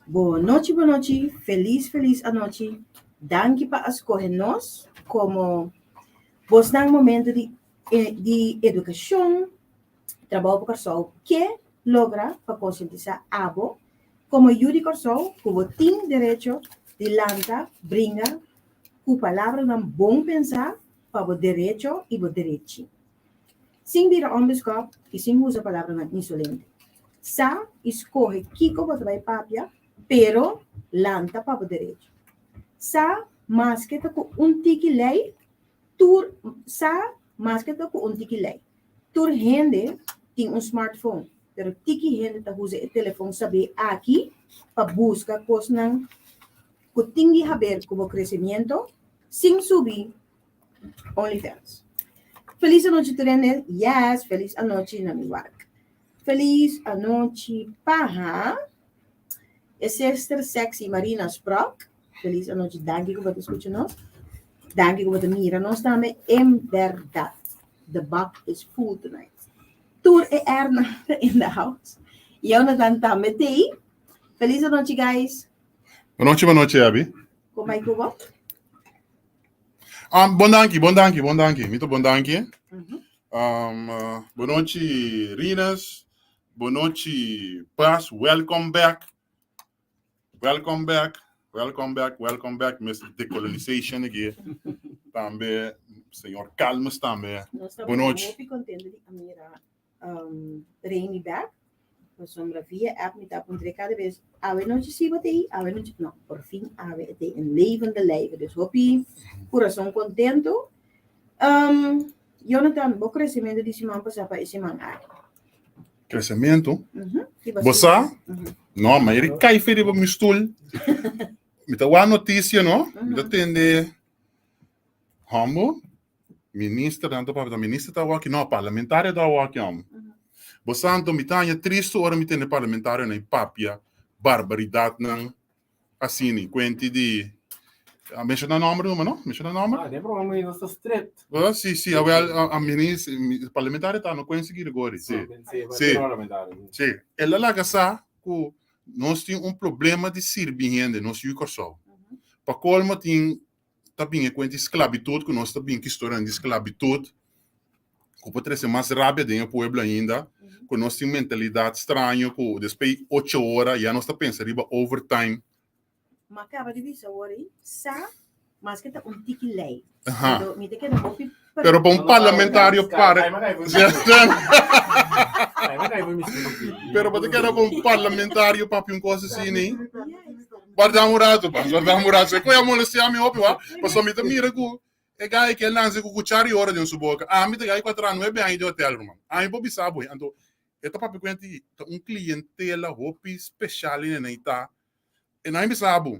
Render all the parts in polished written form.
Bonochi bonochi, felis felis anochi. Danki pa a skohe nos komo bosnan momento di di edukashon, Trabou pa Kòrsou ke logra pa konsientisá abo komo yu di Kòrsou ku bo tin derecho di lanta bringa ku palabranan bon pensá pa bo derecho i bo derechi. Sin bira ònbeskòp i sin usa palabranan insolente. Sa i skohe kiko bo ta bai papia, pero lanta pa bo derecho. Sa maske ta ku un tiki lei, tur sa maske ta ku un tiki lei. Tur hende tin un smartphone, pero tiki hende ta usa e telefon sabé aki pa buska kosnan ku tin di haber ku bo kresemiento sin subi OnlyFans. Felis anochi tur hende. Yes, felis anochi na mi wak. Felis anochi paha. E sister sexy Marina Sprok. Felis anochi, danki ku bo ta skucha nos. Danki ku bo ta mira nos tambe. En berdad, the buck is full tonight. Tur e Erna ta in the house. Jonathan tambe t'ei. Felis anochi guys. Bonochi, bonochi Abby. Kon bai ku bo? Um, bon danki, bon danki, bon danki. Mi ta bon danki. Um, uh, bonochi Rinus, bonochi Paz, welcome back. Welcome back, welcome back, welcome back, Mr. Decolonization aki. Tambe, señor Calmes tambe. Nos ta Bonochi. hopi contento di a mira um, Remy back. Pasobra via app mi ta puntr'é kada bes, awe nochi si bo ta ei? Awe nochi? No, por fin awe e ta ei en levende lijve. Dus hopi kurason kontentu. Um, Jonathan, bo kresementu di siman pasá pa e siman aki. Kresementu? Mhm. Ki Bo basura? sa? Mhm. No, ma eri kai fe riba mi stoel. Mi ta wak notisia, no? Mi ta tende Humble, Ministernan ta papia, minister ta waki, no, parlamentario ta waki om. Bo sa anto mi ta haña tristu ora mi tende parlamentarionan i papia barbaridatnan asini, kuenti di, a menshona nomber numa no? Menshona nomber? Ah, den programa nos ta strict. Ah, si, si, awel, a minis, parlamentario ta no Quincy Girigory, si. Si, Si. parlamentario. Si, el a laga sa ku nos tin un problema di sirbi hende, nos yu Kòrsou. Pa kolmo tin ta bin e kuenta di sklabitut ku nos ta bin ku historianan di sklabitut ku por trese mas rabia den e pueblo ainda ku nos tin mentalidat straño ku despues di ocho ora ya nos ta pensa riba overtime. Ma kaba di bisa awor ei sa maske ta un tiki lei. Aha. Anto mi ta keda hopi Pero pa un parlamentario para Pero bo ta keda pa un parlamentario papia un kos asina ei? Guarda un rato, pas, guarda un rato. E koe a molestia mi hopi, wa. Pasobra mi ta mira ku e gai ke lansa ku kuchara i ora den su boka. Ami ta gai ku a traha nuebe aña di hotel, ruman. Ami por bisa bo. Anto, e ta papia ku hende ta un klientela hopi speshal i nenei ta. E nan a bisa bo,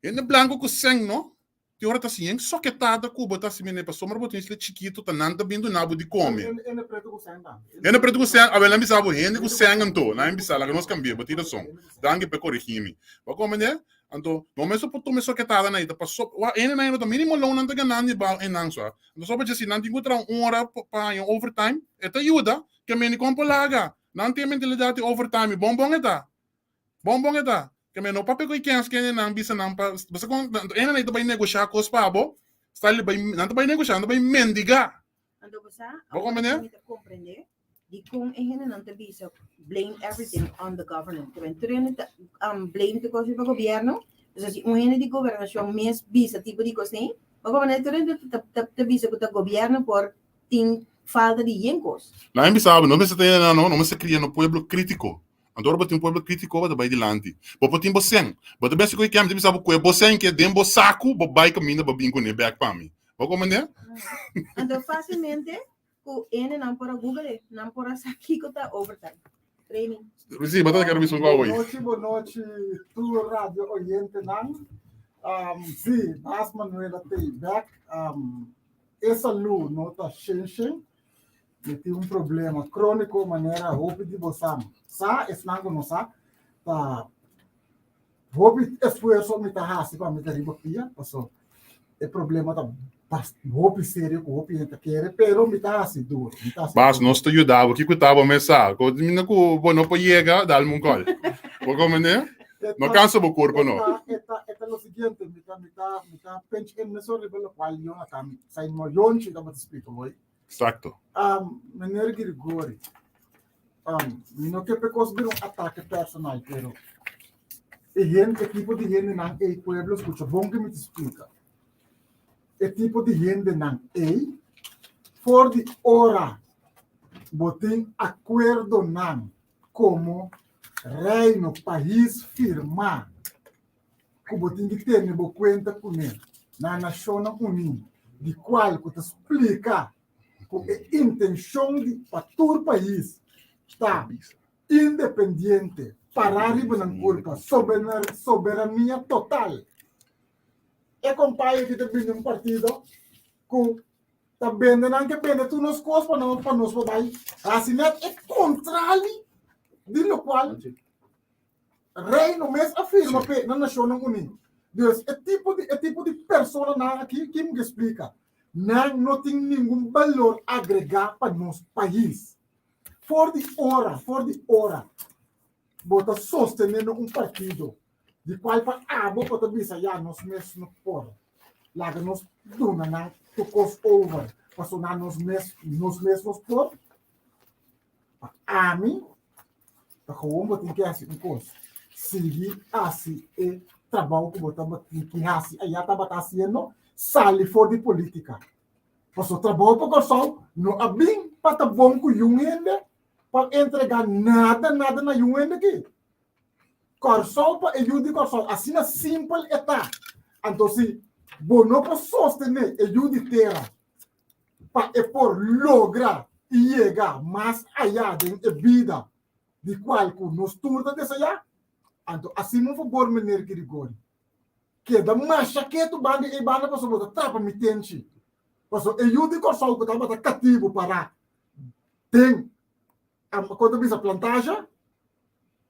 hende blanko ku sèn, no? Tin ora ta siña soketada ku bo ta hasi mene pasobra bo tin isla chikitu ta nan ta bin duna bo di kome. Hende pretu ku sèn tambe. Hende pretu ku sèn, awel nan bisa bo hende ku sèn anto, nan bisa laga nos kambia, bo tin rason. Danki pa e korigí mi. Bo komprende? Anto no mester por tuma e soketada nan ei ta paso wak hende nan no ta mínimo loon nan ta ganando di bao einan so. Anto so pa dje si nan tin ku traha un ora pa haña overtime e ta yuda ke mene kon por laga. Nan tin e mentalidat di overtime i bon bon e ta. Bon bon e ta. Ke men no papia ku e kens kende nan bisa nan pa basa kon ene nan ta bai negoshá kos pa bo sta li bai nan ta bai negoshá nan ta bai mendigá. Anto bo sa, Bo awor komprendé? mi ta komprendé dikon e hendenan ta bisa blame everything on the government. Ke men tur hende ta um, blame tur kos riba gobièrnu. Pasobra si un hende di gobernashon mes bisa tipo di kos ei, bo komprendé tur hende ta ta ta bisa ku ta gobièrnu por tin falta di yen kos. Nan bisa bo, no mester ta hende nan no, no mester kria no pueblo kritiko. Anto ora bo tin un pueblo krítiko bo ta bai dilanti. Bo por tin bo sèn. Bo ta besi ku e kèm ta bisa bo kue bo sèn ke den bo saku bo bai kaminda bo bin kuné bèk pa mi. Bo komprendé? Anto fásilmente ku hende nan por a google e, nan por a sa kiko ta overtime. Training. Sí, bo ta kere bisa un kòu ei. Bonochi, bonochi tur radio oyentenan. Um, sí, Bas Manuela t'ei bèk. Um, e salú no ta shen shen. Mi tin un problema króniko manera hopi di bosan sa, esnan ku no sa, ta hopi esfuerso mi ta hasi pa mi ta riba pia, paso e problema ta. Pas hopi serio ku hopi hende ta kere, pero mi ta hasi duro. Mi ta hasi Bas, duro. nos ta yuda bo. Kiko ta bo mesa? Ko mina ku bo no por yega, dalme un call. Bo komprende? E No ta, kansa bo kurpa e no. ta, e ta, e ta lo siguiente, mi ta, mi ta, mi ta pinch in mesun riba lokual Jonathan, sai no Yonchi tabata splika hoy. Exacto. Um, meneer Grigori, um, mi no ke pe kos bira un atake personal, pero e hende, e tipo di hendenan ei, pueblo, skucha bon ke mi ta splika. E tipo di hendenan ei, for di ora bo tin akuerdonan komo reino, pais firmá ku bo tin di tene bo kuenta kuné na Nashonnan Uní, di kual ku ta splika ku e intenshon di pa tur pais ta independiente, pará riba nan kurpa, soberania total. E kompaya ki ta bini un partido ku ta bende nan ke bende tur nos kos pa nos pa nos por bai hasi net e kontrali di lokual Reino mes a firma p'e na Nashonnan Uní. Dus e tipo di e tipo di personanan aki, ki mi ke splika? Nan no tin ningun balor agregá pa nos pais. For di ora, for di ora bo ta sostené na un partido di kual pa abo bo ta bisa ya nos mes no por, laga nos duna nan tur kos over pasobra nos mes nos mes nos por. Pa ami Ta gewoon bo tin ke hasi un kos. Sigui hasi e trabou ku bo tabatin ki hasi ayá tabata hasiendo, sali for di polítika. Pasobra trabou pa Kòrsou no a bin pa ta bon ku yun hende, pa entregá nada nada na yun hende aki. Kòrsou pa e yu di Kòrsou, asina simpel e ta. Anto si bo no por sostené e yu di tera pa e por logra i yega mas ayá den e bida di kual ku nos tur ta deseá. Anto asina un fabor Meneer Girigori, keda masha ketu banda ei banda pasobra bo ta trapa mi tenchi. Pasobra e yu di Kòrsou ku tabata katibu pará den kon ta bisa plantasha,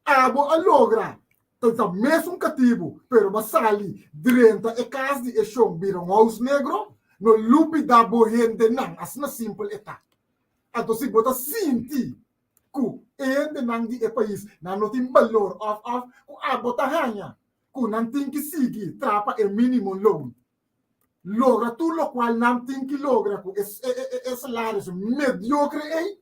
abo a logra ta ta mesun katibu pero bo a sali drenta e kas di e shon bira un house negro, no lubida bo hendenan, asina simpel e ta. Anto si bo ta sinti ku e hendenan di e pais nan no tin balor òf òf ku abo ta haña ku nan tin ki sigui traha pa e minimo loon, logra tur lokual nan tin ki logra ku e e salaris mediokre ei,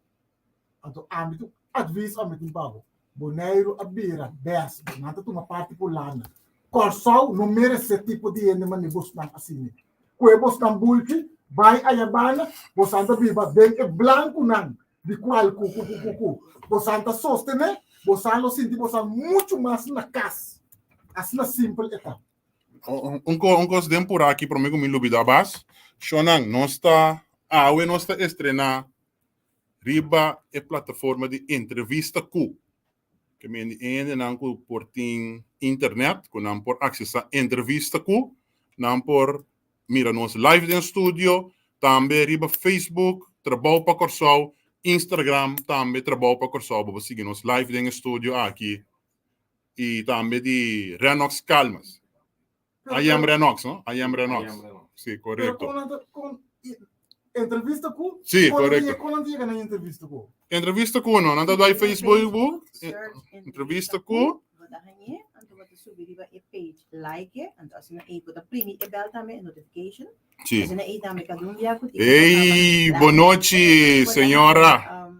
anto ami tu advis ami tin pa bo, Boneiru a bira bes, nan ta tuma parti ku Hulanda. Kòrsou no meresé tipo di hende manera bosnan asina. Ku e bosnan bulchi, bai ayabana, bosan ta biba den e blankunan di kual ku ku ku ku bosan ta sostené, bosan lo sinti bosan muchu mas na kas. Asina simpel e ta. Un un kos den purá aki promé ku mi lubidá bas. Shonnan, nos ta awe nos ta estrená riba e plataforma di Entrevista Ku. Ke men di hendenan ku por tin internet, ku nan por aksesá Entrevista Ku, nan por mira nos live den studio, tambe riba Facebook, Trabou pa Kòrsou, Instagram tambe Trabou pa Kòrsou, bo por sigui nos live den e studio aki. I tambe di Renox Calmes. I am Renox, no? I am Renox. Sí, korekto. Entrevista ku? Sí, korekto. Kon nan ta yega na entrevista ku? Entrevista ku no, nan ta dai Facebook bu. Entrevista ku. Bo ta hañ'é, anto bo ta subi riba e page, like e, anto asina ei bo ta primi e bel tambe, e notification. Sí. Asina ei tambe kada un dia ku tin. Ey, bonochi, señora.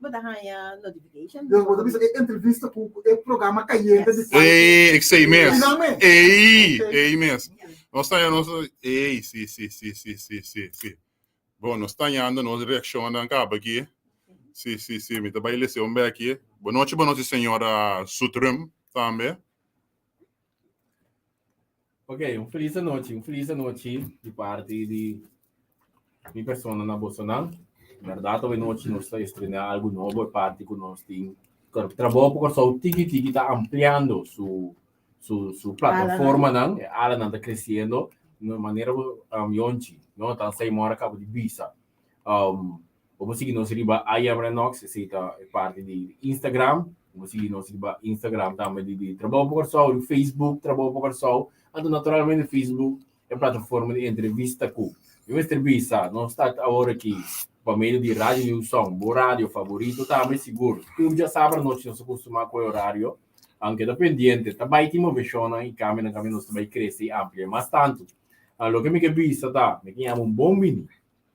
Bo ta haña notification. Dus bo ta bisa e entrevista ku e programa Cayente di Ey, ik sei mes. Finalmente. Ey, ey mes. Nos ta nos ey, sí, sí, sí, sí, sí, sí, sí. Bon, nos ta hañando nos reaccionnan kaba aki. Sí, sí, sí, mi ta bai lese un beki. Bonochi, bonochi, señora Sutrum tambe. Ok, un felis anochi, un felis anochi di parti di mi persona na bosonan. Berdad awe nochi nos ta estrená algu nobo e parti ku nos tin Trabou pa Kòrsou tiki tiki ta ampliando su su su plataformanan, e alanan ta kresiendo na manera ku Yonchi, no, tan Seymour a kaba di bisa. Bo por sigui nos riba I am Renox, esei ta e parti di Instagram. Bo por sigui nos riba Instagram tambe di di Trabou pa Kòrsou, di Facebook Trabou pa Kòrsou. Anto naturalmente Facebook e plataforma di entrevista ku. Mi mester bisa, nos ta awor aki pa medio di Radio New Song, bo radio favorito tambe sigur. Tur djasabra nochi nos ta kustumá ku e orario, aunke ta pendiente, ta bai tin moveshonnan i kambionan kambio nos ta bai krese i amplia mas tantu. Loke mi ke bisa ta, mi ke yama un bon bini,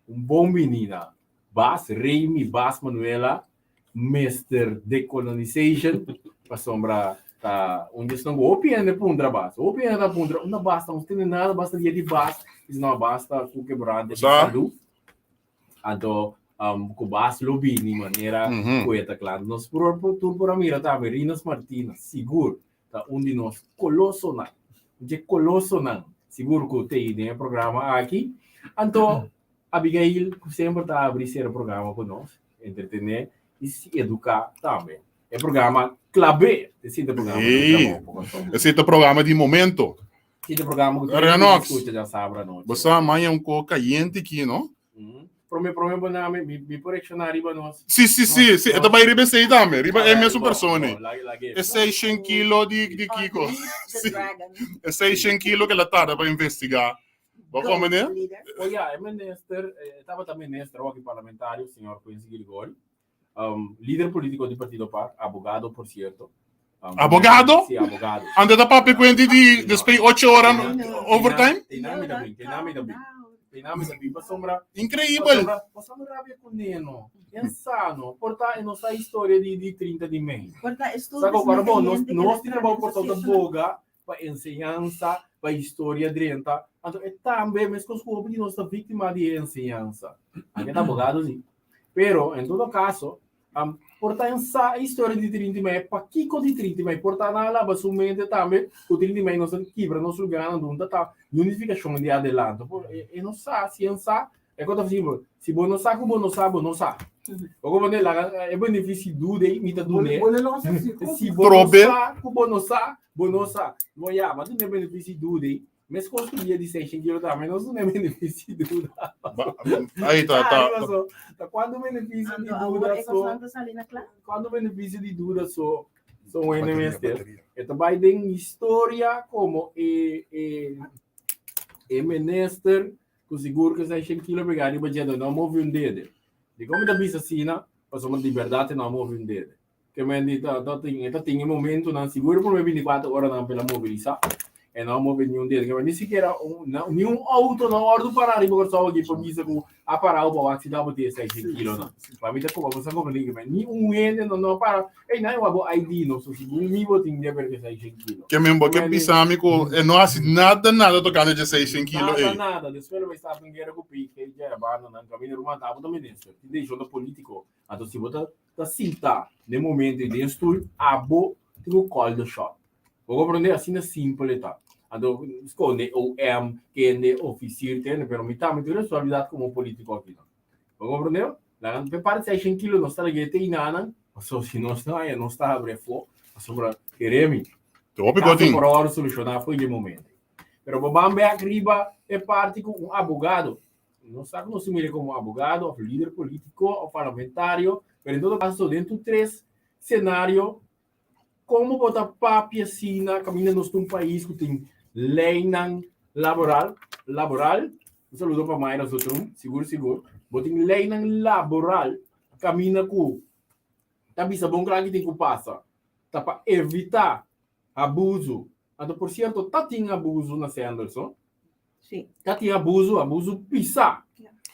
un bon bini na Bas Remy, Bas Manuela, Mister Decolonization, pasobra ta un djes nan ku hopi hende puntra Bas. Hopi hende ta puntra, unda Bas ta? No tende nada, Bas ta dia di Bas. Dice, no, Bas ta ku kebrante di Sa. salú. Anto, ku Bas lo bini manera ku e ta kla. Nos por, tur por a mira tambe Rinus Martina, sigur ta un di nos kolosonan. Dje kolosonan, sigur ku t'ei den e programa aki. Anto, Abigail ku semper ta abri sera programa ku nos, entretené i eduká tambe. E programa Klabé, esei ta programa di Ei, trabou pa Kòrsou. esei ta programa di momento. Esei ta programa ku tur hende Renox, skucha djasabra anochi. bo sa maña un kos kayente aki, no? Promé, promé bo name, mi, mi por reakshoná riba nos. Sí, sí, Nos, sí, sí, e ta nos. bai riba esei tambe, riba e Alright, mesun bo, persona bo, ei. lage, lage. E 600 kilo di, di kiko. Unleash the Sí, dragon. e 600 kilo ku el a tarda pa investigá. Bo Go, kome ne? leader. O ya, e minister, e tabata minister o aki parlamentario, señor Quincy Girigorie, lider politico di Partido par, abogado por cierto. Abogado? Sí, abogado. Ande ta papia cuenti di Sí, no. después 8 horas Tena- overtime? Tena mi ta bin, tena mi ta bin. Tena mi ta bin pasobra Increíbel. pasobra pasobra rabia cu neno. Insano. Por ta e no sa historia di di 30 di mei. Por ta estudio Sa ko sino bom, nos caliente que nos la di trabou por traen ta suceso. boga pa enseñansa, pa historia drenta. Anto e tambe meskos ku hopi di nos ta víktima di e enseñansa. Anke ta abogado si. Pero en todo kaso, por ta sa e historia di 30 di mei, pakiko di 30 di mei? Por ta nan a laba su mente tambe ku 30 di mei nos ta kibra nos lugánan dunta ta unifikashon di adelanto. Por e no sa, si en sa, E kos ta simpel. Si bo no sa ku bo no sa, bo no sa. Bo komprende? Laga e benefisi duda ei, mi ta dun'é. Si bo no sa ku bo no sa, bo no sa. Bo ya, bo a dun'é benefisi duda ei. Meskos ku dia di seishen kilo tambe, nos dun'é benefisi duda. Ai, ta, ta. Ta kuantu benefisi di duda so, kuantu benefisi di duda so, so un hende mester. E ta bai den historia komo e, e, e minister Ku sigur ku esei shen kilo pegá riba dje no move un dede. Dikon mi ta bisa asina? Pasobra di bèrdat e no a move un dede. Ke men di ta ta tin e ta tin e momentunan sigur e promé bintikuater oranan pa el a mobilisá e no a move niun dede. Ke men ni sikiera un ni un outo no a wòrdu pará riba Kòrsou aki pa bisa ku a pará pa wak si tabata tin esei shen kilonan. Pa mi ta koba bo sa komprendé ke men ni un hende no no a para. Ey, nan wak bo ID no, so segun mi bo tin deber ke 600 kilo. Ke men bo ke bisa mi ku e no hasi nada nada tokante dje 600 kilo Nada ey. nada, despues lo bay stap den guera ku PG dje banda nan kaminda ruman ta abo ta minister, tin decision ta politico, anto si bo ta ta sinta den momento ey den stoel abo tin ku call the shot. Bo comprende? Asina simpel e ta. Anto skonde OM, kende, officier, tende, pero mi tambe tin responsabilidad como politico aki nan. Bo comprende? Laga prepara 600 kilo nos ta lag'é te inanan, pasobra si nos no haya nos ta habri afó, pasobra kere mi. Te hopi Caso gotin. por ora soluciona foi de momento. Pero bo ban bek riba e parti cu un abogado. No sa cu nos ta mira como abogado of lider politico of parlamentario, pero en todo caso den tur tres scenario Como bo ta papia asina caminda nos ta un pais cu tin leynan laboral, laboral, un saludo pa Mayra Zotrum, sigur sigur, bo tin leynan laboral caminda cu ta bisa bon cla ki tin cu pasa, ta pa evita abuso, anto por cierto ta tin abuso na Sanders ho, Sí. ta tin abuso, abuso pisa,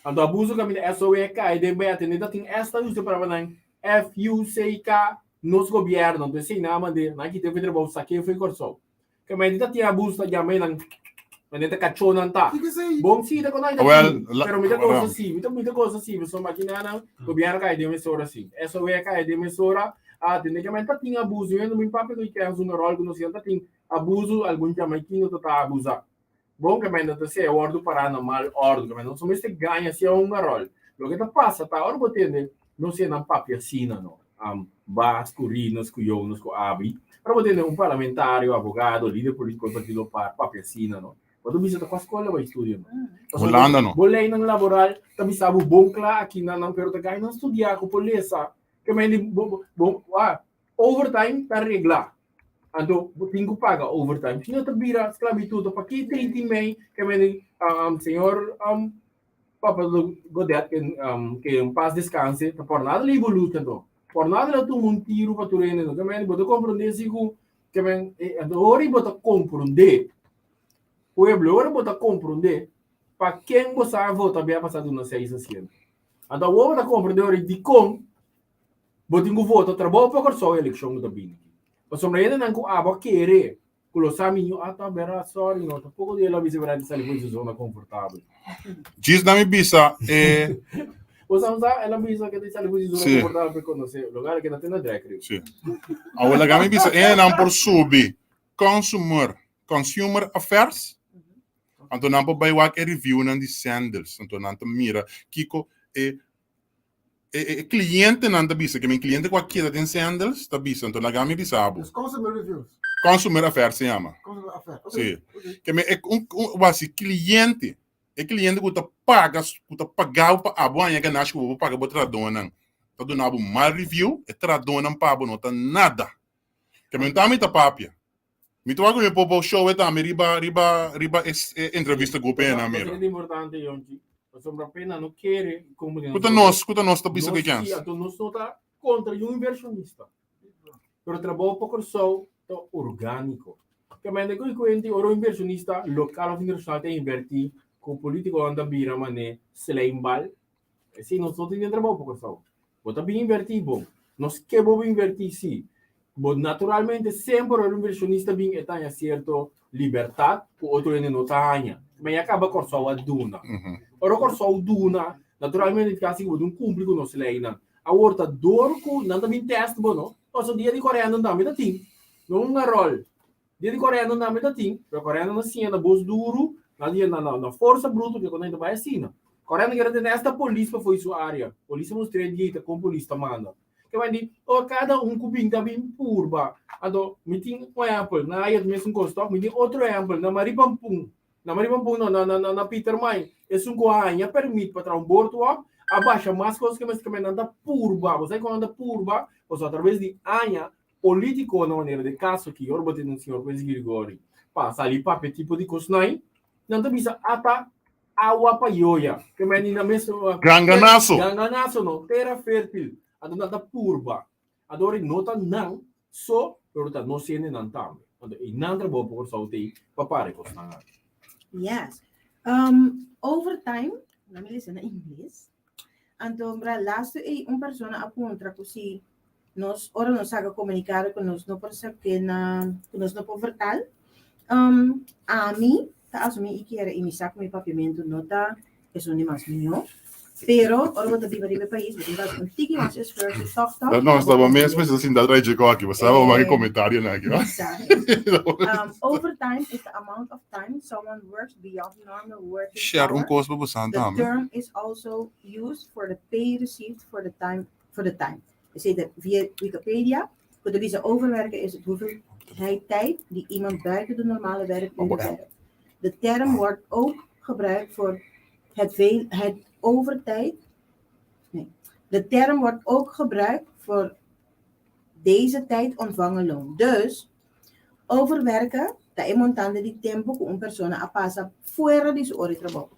anto abuso caminda SOE cay den bay atende ta tin esta usa palabra nan FUCK nos gobierno, anto esei nan a mand'é, nan a kit'é for di trabou, sak'é for di Kòrsou. Ke mei di ta tin abuso ta yama einan, manera ta kachónan ta. Kiko esei? Bon si ta kon nan ta Wel, tin, la, pero mi ta gosa Ram. si, mi ta mi ta gosa si, pasobra makina nan, gobierno kai den mesora si, SOE kai den mesora, a tende ke mei ta tin abuso, yo no bin papia ku Kens un ròl ku nos ta tin abuso, algun jamaikino ta ta abusá. Bon ke mei no ta sea wòrdu pará na mal òrdu, ke mei no mester gaña sea un garòl. Loke ta pasa ta ora bo tende no sea nan papia asina no, Bas ku Rinus ku Jonas ku Abi, ora bo tende un parlamentario, abogado, lider politico di partido par papia asina no, bo ta bisa ta kua skola bo a studia no. Pasobra Hulanda no. bo leinan laboral ta bisa bo bon kla aki nan nan pero ta gaña nan studia ku por lesa ke mei di bo bo overtime ta regla. Anto bo tin ku paga overtime. Si no ta bira sklabitut pa ki 30 mei ke meni señor. Papa Godet ke ke en paz descanse ta por nada libo lucha anto. Por nada la tuma un tiro pa tur hende no. Ke men bo ta comprende si ku ke men anto ora bo ta comprende pueblo ora bo ta comprende pa ken bo sa vota bia pasa duna seis asiento. Anto awor bo ta comprende ora dikon bo tin ku vota trabou pa Kòrsou elekshon ku ta bini. Pasobra hendenan ku abo a kere Ku lo sa mi ñu ata bera sorry no tampoco di el a bisa bera di sali for di su zona confortabel. Djis na mi bisa e. Bo sa sa el a bisa ke di sali for di su zona Sí. confortabel pa conoce lugar ke na tena drek riba. Sí. Awor laga mi bisa e nan por subi consumer consumer affairs anto nan por bai wak e reviewnan di sandals anto nan ta mira kiko e E, e, e clientenan ta bisa, ke men cliente ku a keda den Sandals ta bisa, anto laga mi bisa bo. Dus consumer reviews. Consumer Affairs se yama. Consumer affairs. Ok. Sí. Ok. Ke men e un, un, wasi cliente, e cliente ku ta paga, ku ta pagabo pa abo haña ganashi ku bo por paga bo trahadónan, ta duna bo mal review, e trahadónan pa bo no ta nada. Ke men ta mi ta papia. Mi ta wak ku mi por por show e tambe riba riba riba e e entrevista ku pena mira. Mas importante Yonchi, pasobra pena no kere como Ku ta nos, ku ta nos ta bisa ku e Nos kens. sí, anto nos no ta kontra un inversionista. Pero trabou pa Kòrsou ta orgániko. Kemende ku kuenti ora un inversionista lokal òf internashonal ta invertí ku polítikonan ta bira manera slijmbal, esei nos no tin den trabou pa Kòrsou. Bo ta bin invertí bon. Nos ke bo bin invertí sí. Bo naturalmente semper ora un inversionista bin e ta haña sierto libertat ku otro hende no ta haña. Ma ya kaba Kòrsou a duna. Ora Kòrsou duna, naturalmente kasi ku bo tin kumpli ku nos leinan. Awor ta dor ku nan ta bin tèst bo no. Pasobra dia di kòrèndan tambe ta tin. No un garòl. Dia di kòrèndan tambe ta tin, pero kòrèndan ta siña na bos duru, nan ta siña na na forsa bruto ke ku nan ta bai asina. Kòrèndan keda tene hasta polis pafó di su área. Polis a mustr'é dieta kon polis ta manda. Ke bai di, oh kada un ku bin ta bin purba. Anto mi tin un ehèmpel, na Ayat mesun kos tòg, mi tin otro ehèmpel na Maripampun, na Maripampun no, na na na Pietermaai, esun ku a haña pèrmit pa traha un boardwalk a basha mas kos ke mester, ke nan ta purba. Bo sa kon nan ta purba? Pasobra atraves di aña Politico na manera de caso ki ora bo tene un señor Quincy Grigori pa sali papia tipo di cosnai, nan ta bisa ata awa pa yoya. Ke men na mes Ganganazo. Ganganazo no, tera fertil. Anto nan ta purba. Anto ora no ta nan so, pero ta nos hendenan tambe. Anto e nan trabou pa Kòrsou t'ei pa para e kosnan aki. Yes. Overtime, na mi lesa na ingles. Anto bra lastu ei un persona a puntra ku si nos ora nos saka komunikado ku nos no por sak'é na ku nos no por vertal. Ami ta asumí i kere i mi sa ku mi papiamentu no ta esun di mas mihó, pero ora bo ta biba riba e pais bo tin ku hasi un tiki mas esfuerso tòg tòg No, pa bo staba mes komprendé. mester sinta trae dje koki, bo sa bo maki Eh, komentarionan aki, no? Exacto. Overtime is the amount of time someone works beyond normal working Share un hours. kos pa bo san The tambe. term is also used for the pay received for the time for the time. Esei ta via Wikipedia, ku ta bisa overwerken is het hoeveelheid tijd die iemand buiten de normale werkuren werkt. De term wordt ook gebruikt voor het, veel, het overtijd. Nee. De term wordt ook gebruikt voor deze tijd ontvangen loon. Dus, overwerken ta e montante di tempu ku un persona a pasa fuera di su ora di trabou.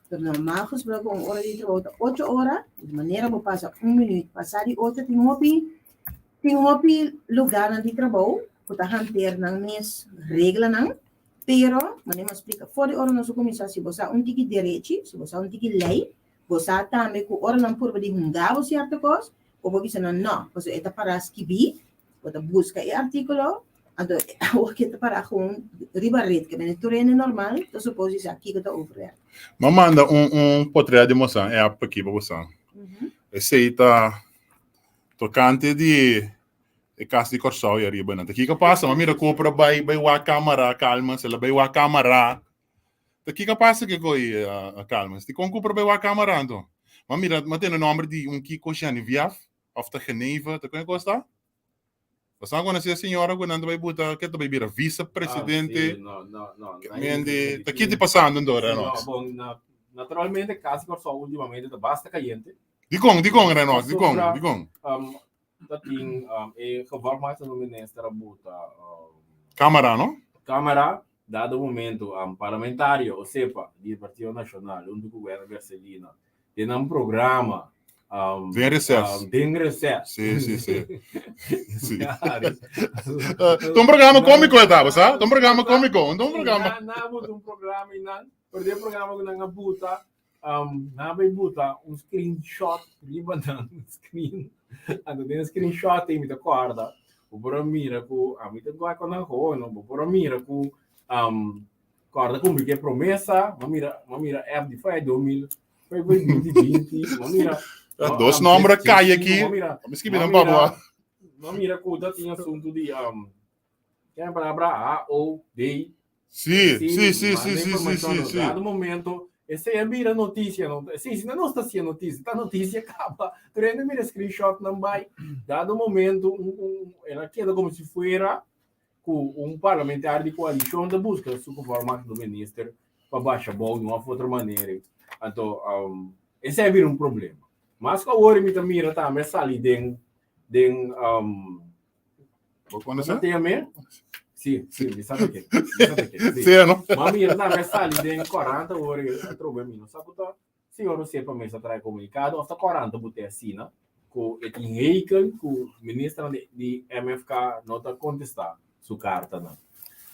Pero normal gesproken un ora di trabou ta ocho ora, di manera bo pasa un minuut pasá di ocho tin hopi tin hopi lugarnan di trabou ku ta hanteer nan mes reglanan, pero manera mi a splika for di ora nos a kuminsá si bo sa un tiki derechi, si bo sa un tiki lei, bo sa tambe ku ora nan purba di hunga bo sierto kos, bo por bisa nan no, pasobra e ta pará skibí. Bo ta buska e artíkulo, anto awor ke ta pará gewoon riba ret, ke mende tur hende normal ta supos di sa kiko ta overwerk. M'a manda un un potret di bosan e app aki pa bosan. Esei ta tokante di e kas di Kòrsou ei ariba nan. Ta kiko pasa? M'a mira ku por a bai bai wak kamara, kalma, se la bai wak kamara. Ta kiko pasa ke koi kalma? Dikon ku por a bai wak kamara anto? M'a mira, m'a tende nòmber di un Kiko Geneviève. Of ta Geneva, ta kon e kos ta? Pasobra ku nan si e señora ku nan ta bai buta ke ta bai bira vicepresidente. Ah, sí, no, no, no. Ke mende, ta kiti pasando anto, Renox? No, bon, na, naturalmente kasi Kòrsou últimamente ta basta kayente. Dikon, dikon, Renox, dikon, dikon? Um, ta tin um, e gevolgmaatregel no minister a buta um, Kamara, no? Kamara, dado momento um, parlamentario, Osepa, di Partido Nacional, hunto ku Werner Mercelina, Den nan programa. Um, Den reces. Um, den reces. Sí, sí, sí. sí. uh, un programa cómico estaba, sa? Un programa cómico, un programa. Na, na, un programa nan, pero den programa ku nan a buta, um, na bay buta un screenshot riba nan screen. Anto den screenshot mi ta korda, bo por mira ku a mi ta gua kon nan gewoon, no? Bo por mira ku um, Corda cumpli ke promesa, ma mira, ma mira app di foi 2000, foi foi 2020, ma mira. Dos nombre cai aqui. Misschien ben babo. Ma mira ku dat tin asunto di um Ken palabra A O D. Sí, sí, sí, sí, sí, sí, sí, sí. Dado momento, ese ya mira noticia, no? Sí, si no está haciendo noticia, esta noticia acaba. Pero ainda mira screenshot nan bai. Dado momento, un, un, ela queda como si fuera ku un parlamentario di koalishon ta buska su gevolmachtigde minister pa basha bou di un of otro manera. Anto um, esei a bira un problema. Mas ku awor mi ta mira tambe a sali den den um, Bo konosé? Bo ta me? Sí, sí, mi sabe ke. Mi sabe ke. Sí. Sí, no? Ma mira tambe a sali den koranta awor atrobe mi no sa ku ta Señor José pa mester trae komunikado òf ta koranta bo te asina ku e tin hekel ku ministernan di di MFK no ta kontestá su kartanan.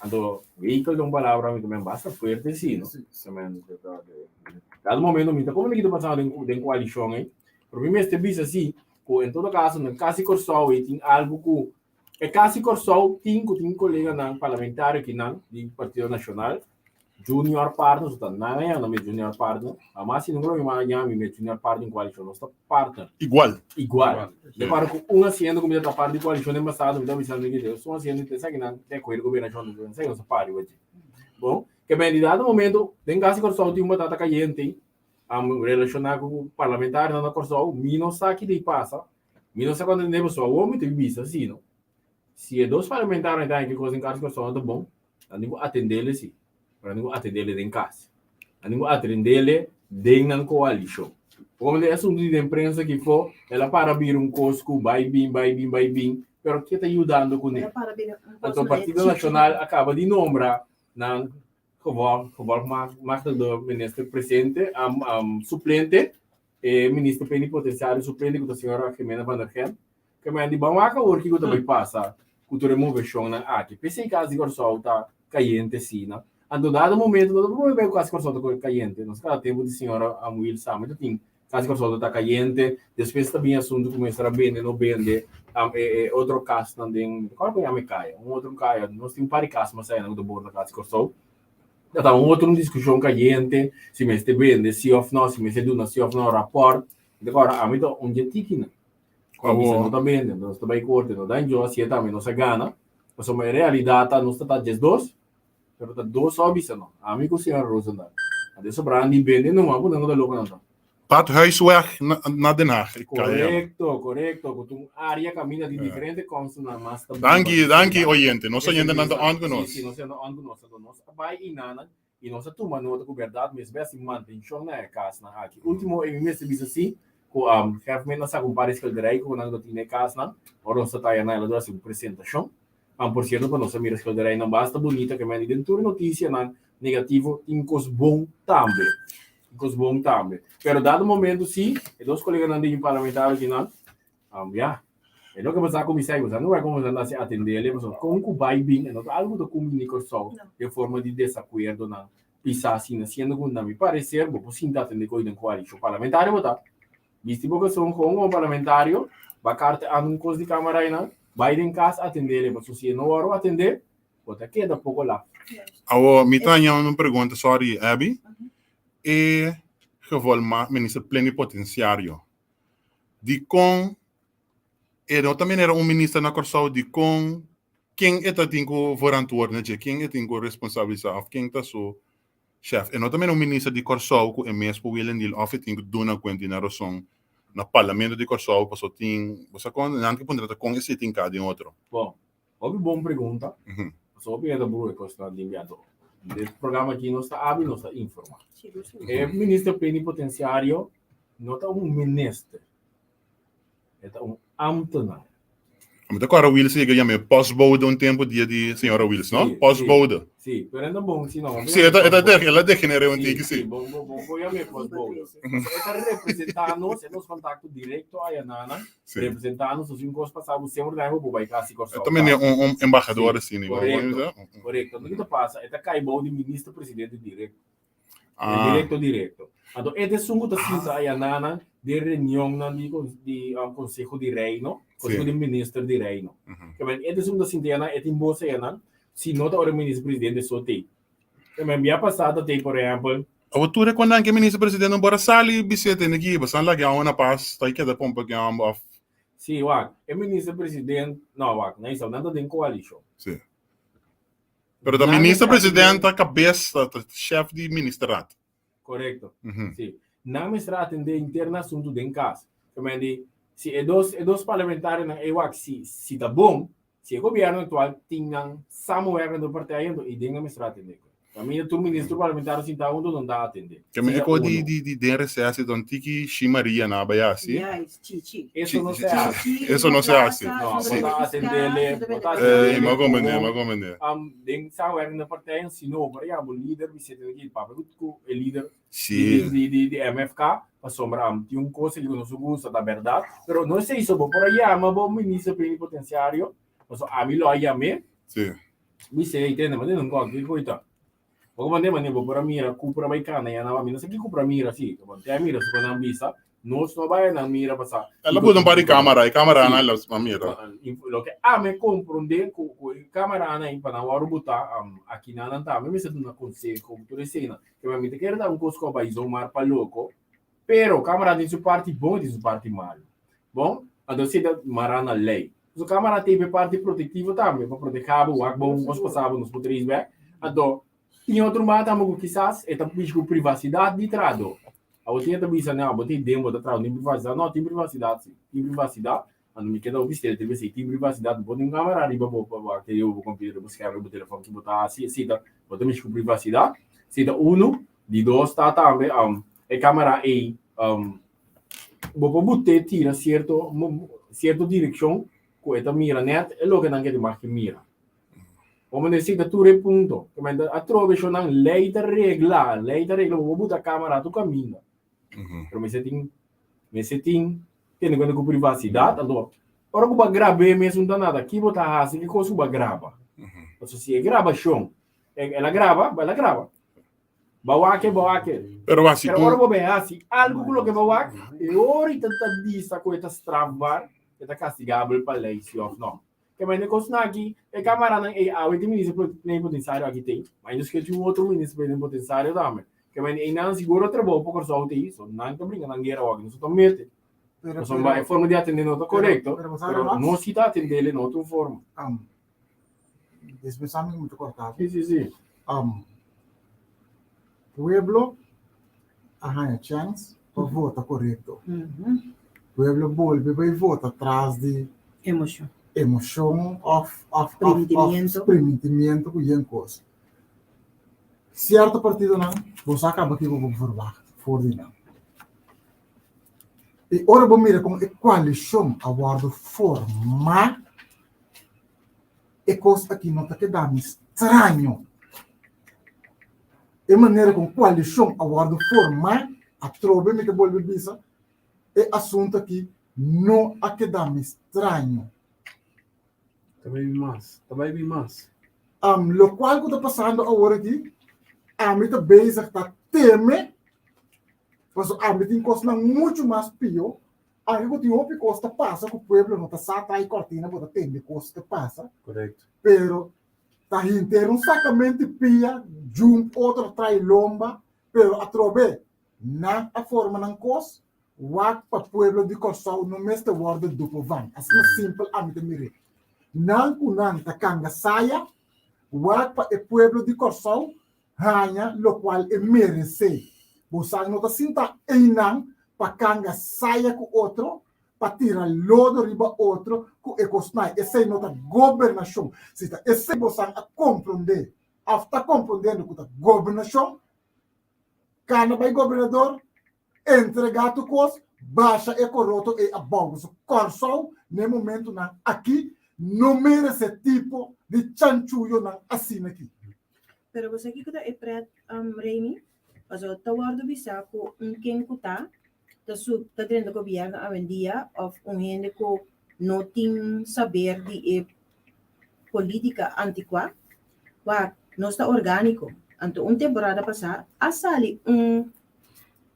Anto hekel ta un palabra mi ta men basta fuerte si no. Dado momento mi ta komo ki ta pasando den den koalishon ei, pero mi mester bisa si ku en todo kaso na kasi Kòrsou ei tin algu ku e kasi Kòrsou tin ku tin koleganan parlamentario kinan di Partido Nashonal Junior partner, so ta nan a yama mi junior partner. Ama si nunca lo mi a yama mi junior partner in coalition, nos ta partner. Igual. Igual. De para ku un asiento ku mi ta parte di coalition den pasado, mi ta bisando ki un asiento te sa ki nan te koer gobernashon, te sa ki nos ta pari wachi. Bon, ke men di dado momento, den kasi Kòrsou tin un batata kayente, am relashoná ku parlamentarionan na Kòrsou, mi no sa ki ta pasa, mi no sa kuantu tempu, so awor mi ta bisa si no. Si e dos parlamentarionan ta haña ki kos den kasi Kòrsou no ta bon, Nan tin ku atendele si, pero nan tin ku atendele den kas. Nan tin ku atendele den nan koalishon. Como e asuntu di den prensa ki fo, el a para bira un kos ku bai bin, bai bin, bai bin, pero ke ta yudando kuné? Anto Partido Nashonal a kaba di nombra nan gevolgmachtigde minister presente, suplente, e minister plenipotenciario suplente ku ta señora Jimena van der Gent, Ke men di ban wak awor kiko ta bai pasa ku tur e moveshonnan aki. P'esei kas di Kòrsou ta kayente asina. Anto dado momento no ta promé bes ku kas di Kòrsou ta kayente. Nos kada tempu di señora Amuil Sami ta tin kas di Kòrsou ta kayente. Despues ta bin asuntu ku mester a bende no bende e e otro kasnan den kòl ku yama e kaya? Un otro kaya. Nos tin un par di kas mas ayina ku ta borda kas di Kòrsou. Ta ta un otro diskushon kayente si mester bende si òf no, si mester duna si òf no rapòrt. Mi ta kòrda ami ta un dje tikinan. Awor. Bisa no ta bende, nos ta bai korte, no dan yo hasié tambe nos a gana. Pasobra e realidat ta nos ta ta 12, pero ta dos so a bisa no. Ami ku señora Rosendaal. Anto e sobrá di bende numa ku nan no ta loko nan ta. Badhuisweg na na Den Haag. E kaya. Korekto, korekto. Ku ta un área kaminda di diferente kònselnan mas ta biba. Danki, danki oyente. Nos oyentenan ta on ku nos. Si, si, nos oyentenan ta on ku nos. Anto nos a bai inanan I nos a tuma nota ku bèrdat mester hasi mantenshon na e kasnan aki. Último e mi mester bisa si ku Hefmen a saka un par di skilderij ku nan lo tin na e kasnan. Ora nos ta taya nan el a duna hasi un presentashon. Por sierto pa nos a mira skilderijnan basta bunita ke men di den tur notisianan negativo tin kos bon tambe. Tin kos bon tambe. Pero dado momento si e dos koleganan di parlamentario kinan Ya, e loke bo sa kuminsá i bo sa no bai kuminsá na si atendé pasobra kon ku bai bin e no ta algu ku ta kumbiní Kòrsou den forma di desakuerdonan pisá asina, siendo ku na mi pareser bo por sinta atendé ku den koalishon parlamentario bo ta bisti bo kason kon komo parlamentario ba karta anda un kos di kamara einan bai den kas atendé pasobra si e no wòrdu atendé bo ta keda poko laf. Awor mi ta haña un pregunta, sorry Abby, e gevolma minister plenipotenciario Dikon e no ta manera un minister na Kòrsou? Dikon ken e ta tin ku verantwoord na dje? Ken e tin ku responsabilisá òf ken ta su shèf? E no ta manera un minister di Kòrsou ku e mes por wila ndil òf e tin ku duna kuenta i na rason na parlamento di Kòrsou pasobra tin bo sa kon nan ke puntra ta kon esei tin ka den otro. Bon, hopi bon pregunta. Pasobra hopi hende ta buru e kosnan di enviado. Den programa aki nos ta abi, nos ta informá. E minister plenipotenciario no ta un minister, e ta un ambtenaar. Mi ta kòrda Wiels yega yam'é postbode un tempu dia di señora Wiels, no? Sí, Postbode. Sí, pero e ta bon si no. Sí, e ta, e ta, el a degeneré un tiki, sí. Sí, bon, bon, bon, bon yam'é postbode. E ta representá nos, e nos kontakto direkto ayanan. Sí. Representá nos, si un kos pasa bo semper ta bo bai kasi Kòrsou. E ta mene un, un embahador Sí, asina, korekto, korekto. Anto kiko ta pasa? E ta kai bou di minister presidente direkto. Ah. Direkto, direkto. Anto e ta esun ku ta sinta ayananan den reunionnan di di Konseho di Reino, Konseho di Minister di Reino. Ke men e ta esun ku ta sinta ayanan, e tin bos ayanan, si no ta ora e minister presidente so t'ei. Ke men bia pasá ta t'ei por ehèmpel. Awor tur e kuandan ke minister presidente no por a sali bis'é tene ki basan laga e awa na pas, ta keda pompa ki amba òf. Si, wak, e minister president, no wak, nan esau nan ta den koalishon. Si. Pero ta minister president ta kabes, ta chef di ministerat. Korekto. Si. Nan mester atendé interno asuntu den kas. Ke men di, si e dos e dos parlamentarionan ei wak si si ta bon, si e gobièrnu aktual tin nan samenwerkende partij anto i den nan mester atendé. Kaminda tur minister parlamentario sinta huntu nan ta atendé. Ke men e ko di di di den reses don tiki Shi Maria na bai hasi. Juist, Chichi. Eso no se hasi. Eso no se hasi. No, Sí. bo ta atendele, bo ta atendele. Eh, m'a comprende, m'a comprende. Den samenwerkende partij si no, por ejemplo, lider Vicente de Gil papia ku e lider Sí. di di di MFK pasobra tin un kos ku no su gusta ta bèrdat, pero no esei so bo por a yama bo minister plenipotenciario, pasobra ami lo a yam'é. Sí. Mi sei tende, ma tende un kòk, ki koita? Bo mande mane bo por a mira ku por a bai kana ya na mi no sa kiko por a mira si, bo te a mira su nan bisa, nos no bai nan mira pasa. El a puso un par di kamera, e kamera nan el a mira. Loke ami komprondé ku ku e kamera nan pa nan wòrdu botá aki nan nan tambe mester duna konseho ku tur esei nan. Ke mi ta kere ta un kos ku a bai zomaar pa loko, pero kamera tin su parti bon i tin su parti malu. Bon, anto esei ta mará na lei. Su cámara tin e parti protectivo tambe, pa proteha bo, wak bo un cos pasa bo, nos por trace back. Anto, tin otro man tambe cu kisas e ta bishi cu privacidad di trahador. Abo tin e ta bisa, no, bo tin den bo ta traha, no tin privacidad. No, tin privacidad si, tin privacidad. Anto mi keda hopi stil te bisa, tin privacidad, bo tin un camera riba bo pa wak te bo computer, bo scherm, bo telefon ki bo ta haci, esey ta, bo ta bishi cu privacidad. Esey ta uno. Di dos ta tambe, e camera ey, Bo por but'é tira sierto sierto direkshon ku e ta mira nèt e loke nan ke di mag ke mira. Bo mester sita tur e punto. Pasobra atrobe shonnan lei ta regla, lei ta regla bo por buta kamera tur kaminda. Pero mester tin mester tin tene kuenta ku privasidat anto ora ku bo a grab'é mes un ta nada ki bo ta hasi ki kos ku bo a graba. Pasobra si e grabashon el a graba, el a graba. Ba wak e, ba wak e. Pero wak, si Pero ora bo ben hasi algu ku loke ba wak, e ora i ta ta bisa ku e ta strafbaar, e ta kastigabel pa lei, si òf no. Ke mende kosnan aki, e kamaranan ei awe tin minister plenipotensiario aki tin, ma ainda skirti un otro minister plenipotensiario tambe. Ke mende einan sigur a trabou pa Kòrsou tin, so nan ta bringa nan guera awor, nos ta mete. Pero, Pasobra pero, e forma di atendé no ta pero, korekto, pero, sabe pero Max? nos si ta atendé na otro forma. Despues ami mi ta korta. Si, si, si. Pueblo a haña chèns pa vota korekto. Pueblo bolbe bai vota tras di Emoshon. emoshon òf òf òf Primintimiento. primintimiento ku yen kos. Sierto partidonan bo sa kaba kiko bo verwagt for di nan. I ora bo mira kon e koalishon a wòrdu formá, E kos aki no ta keda mi straño. E manera kon koalishon a wòrdu formá, atrobe mi ta bolbe bisa, e asuntu aki no a keda mi straño. Ta bai bin mas, ta bai bin mas. Lokual ku ta pasando awor aki, ami ta bezig ta teme, pasobra ami tin kosnan muchu mas pio Anke ku tin hopi kos ta pasa ku pueblo no ta sa tra'i kòrtina bo ta tende kos ta pasa. Korekto. Pero ta henter un sakament'i pia djun otro tra'i lomba pero atrobe nan a forma nan kos wak pa pueblo di Kòrsou no mester wòrdu dupo van. Asina simpel ami ta mir'é. Nan ku nan ta kanga saya wak pa e pueblo di Kòrsou haña lokual e meresé. Bosan no ta sinta einan pa kanga saya ku otro, pa tira lodo riba otro ku e kosnan. Esei no ta gobernashon. Si ta esei bosan a komprondé òf ta komprondiendo ku ta gobernashon, kana bai gobernador, entregá tur kos, basha e koroto ei abou. Pasobra Kòrsou na e momentunan akí. no merece tipo di chanchuyonan asina aki. Pero bo sa kiko ta e pret, Remy? Pasobra ta wòrdu bisá ku un ken ku ta ta su ta drenta gobièrnu awendia òf un hende ku no tin saber di e polítika antikuá, wak, nos ta orgániko. Anto un temporada pasá a sali un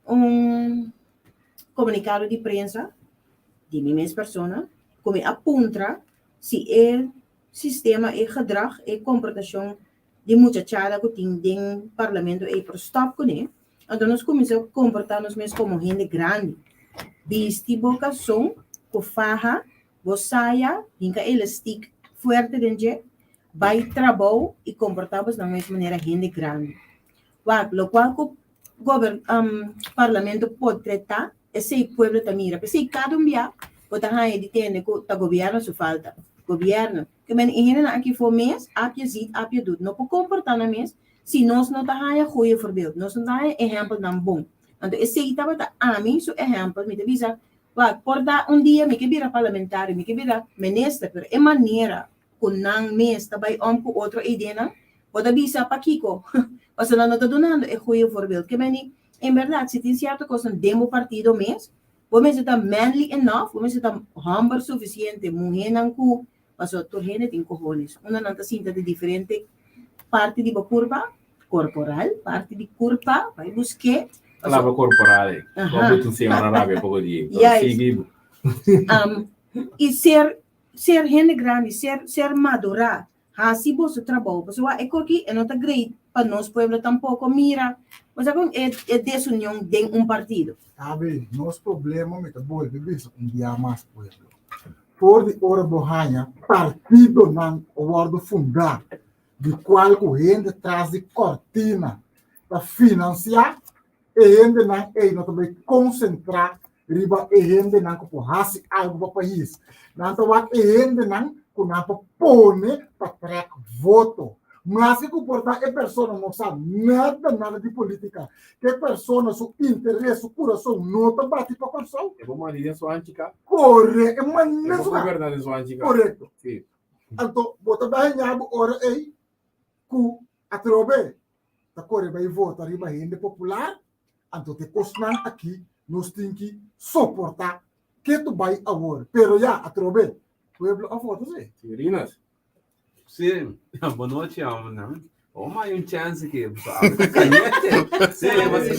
un komunikado di prensa di mi mes persona ku mi a puntra si e sistema, e gedrag, e komportashon di muchachada ku tin den parlamento ei por stòp kuné. Anto nos kuminsá komportá nos mes komo hende grandi. Bisti bo kason ku faha, bo saya, hinka elastik fuerte den dje, bai trabou i komportá bos nan mes manera hende grandi. Wak, lokual ku gober parlamento por tretá, esei pueblo ta mira. P'esei kada un bia bo ta haña di tende ku ta gobièrnu su falta. Gobièrnu. Ke men e hendenan aki for mes, apia ziet, apia doet. No por komportá nan mes si nos no ta haña goeie voorbeeld, nos no ta haña ehèmpelnan bon. Anto esei tabata ami su ehèmpel, mi ta bisa, wak, por ta un dia mi ke bira parlamentario, mi ke bira minister, pero e manera ku nan mes ta bai om ku otro ideanan, bo ta bisa pakiko? Pasobra nan no ta dunando e goeie voorbeeld. Ke men di, en bèrdat, si tin sierto kosnan den bo partido mes, bo mester ta manly enough, bo mester ta hòmber sufisiente, muhénan ku, pasobra tur hende tin kohones, unda nan ta sinta di diferente parti di bo kurpa, korporal, parti di kurpa, bai busk'é. Palabra korporal ei, bo a buta un señora rabia poko di ei, pero sigui bo. I ser Ser hende grandi, ser ser madurá, hasi boso trabou, pasobra e koki e no ta great pa nos pueblo tampoko, mira, bo sa kon e e desunion den un partido. Abi, nos problema mi ta bolbe bisa un bia mas pueblo. For di ora bo haña partidonan a wòrdu fundá di kual ku hende tras di kòrtina ta finansiá, E hendenan ei no ta bai konsentrá riba e hendenan ku por hasi algu pa pais. Nan ta wak e hendenan ku nan por pone pa trèk voto. Maske ku por ta e persona no sa nada nada di polítika, ke persona su interes, su kurason no ta bati pa Kòrsou. E por manda den su anchika. Kore, e manda E por goberná den su anchika. Korekto. Sí. Anto bo ta bai haña bo ora ei ku atrobe ta kore bai vota riba hende popular, anto te kosnan aki nos tin ki soporta ketu bai awor. Pero ya, atrobe, pueblo a vota si. Si, Rinas. Si, bo nochi homennan. Oh ma un chance ki bo sa caliente. Si, ma si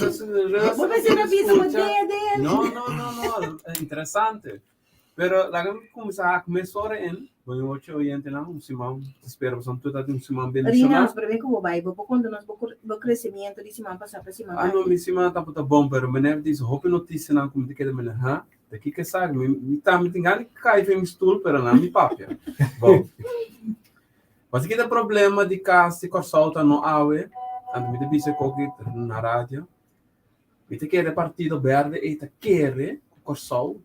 Bo mester a bisa bo dede. No, no, no, no, interesante. Pero laga mi kuminsá hak mesora en bo nochi oyentenan, un siman, ta spera boso tur ta tin un siman bendishoná. Rina, promé ku bo bai, bo por konta nos bo kresemiento di siman pasá pa siman Ah, no, mi siman tabata bon, pero meneer dice hopi notisianan ku mi ta keda meneer, ha? Ta kiko esaki? Mi, mi tambe tin gana di kai fen mi stul, pero nan mi papia. Bon. Pasobra kita problema di kas di Kòrsou ta no awe, anto mi ta bisa koki na radio. Mi ta kere partido berde ei ta kere ku Kòrsou,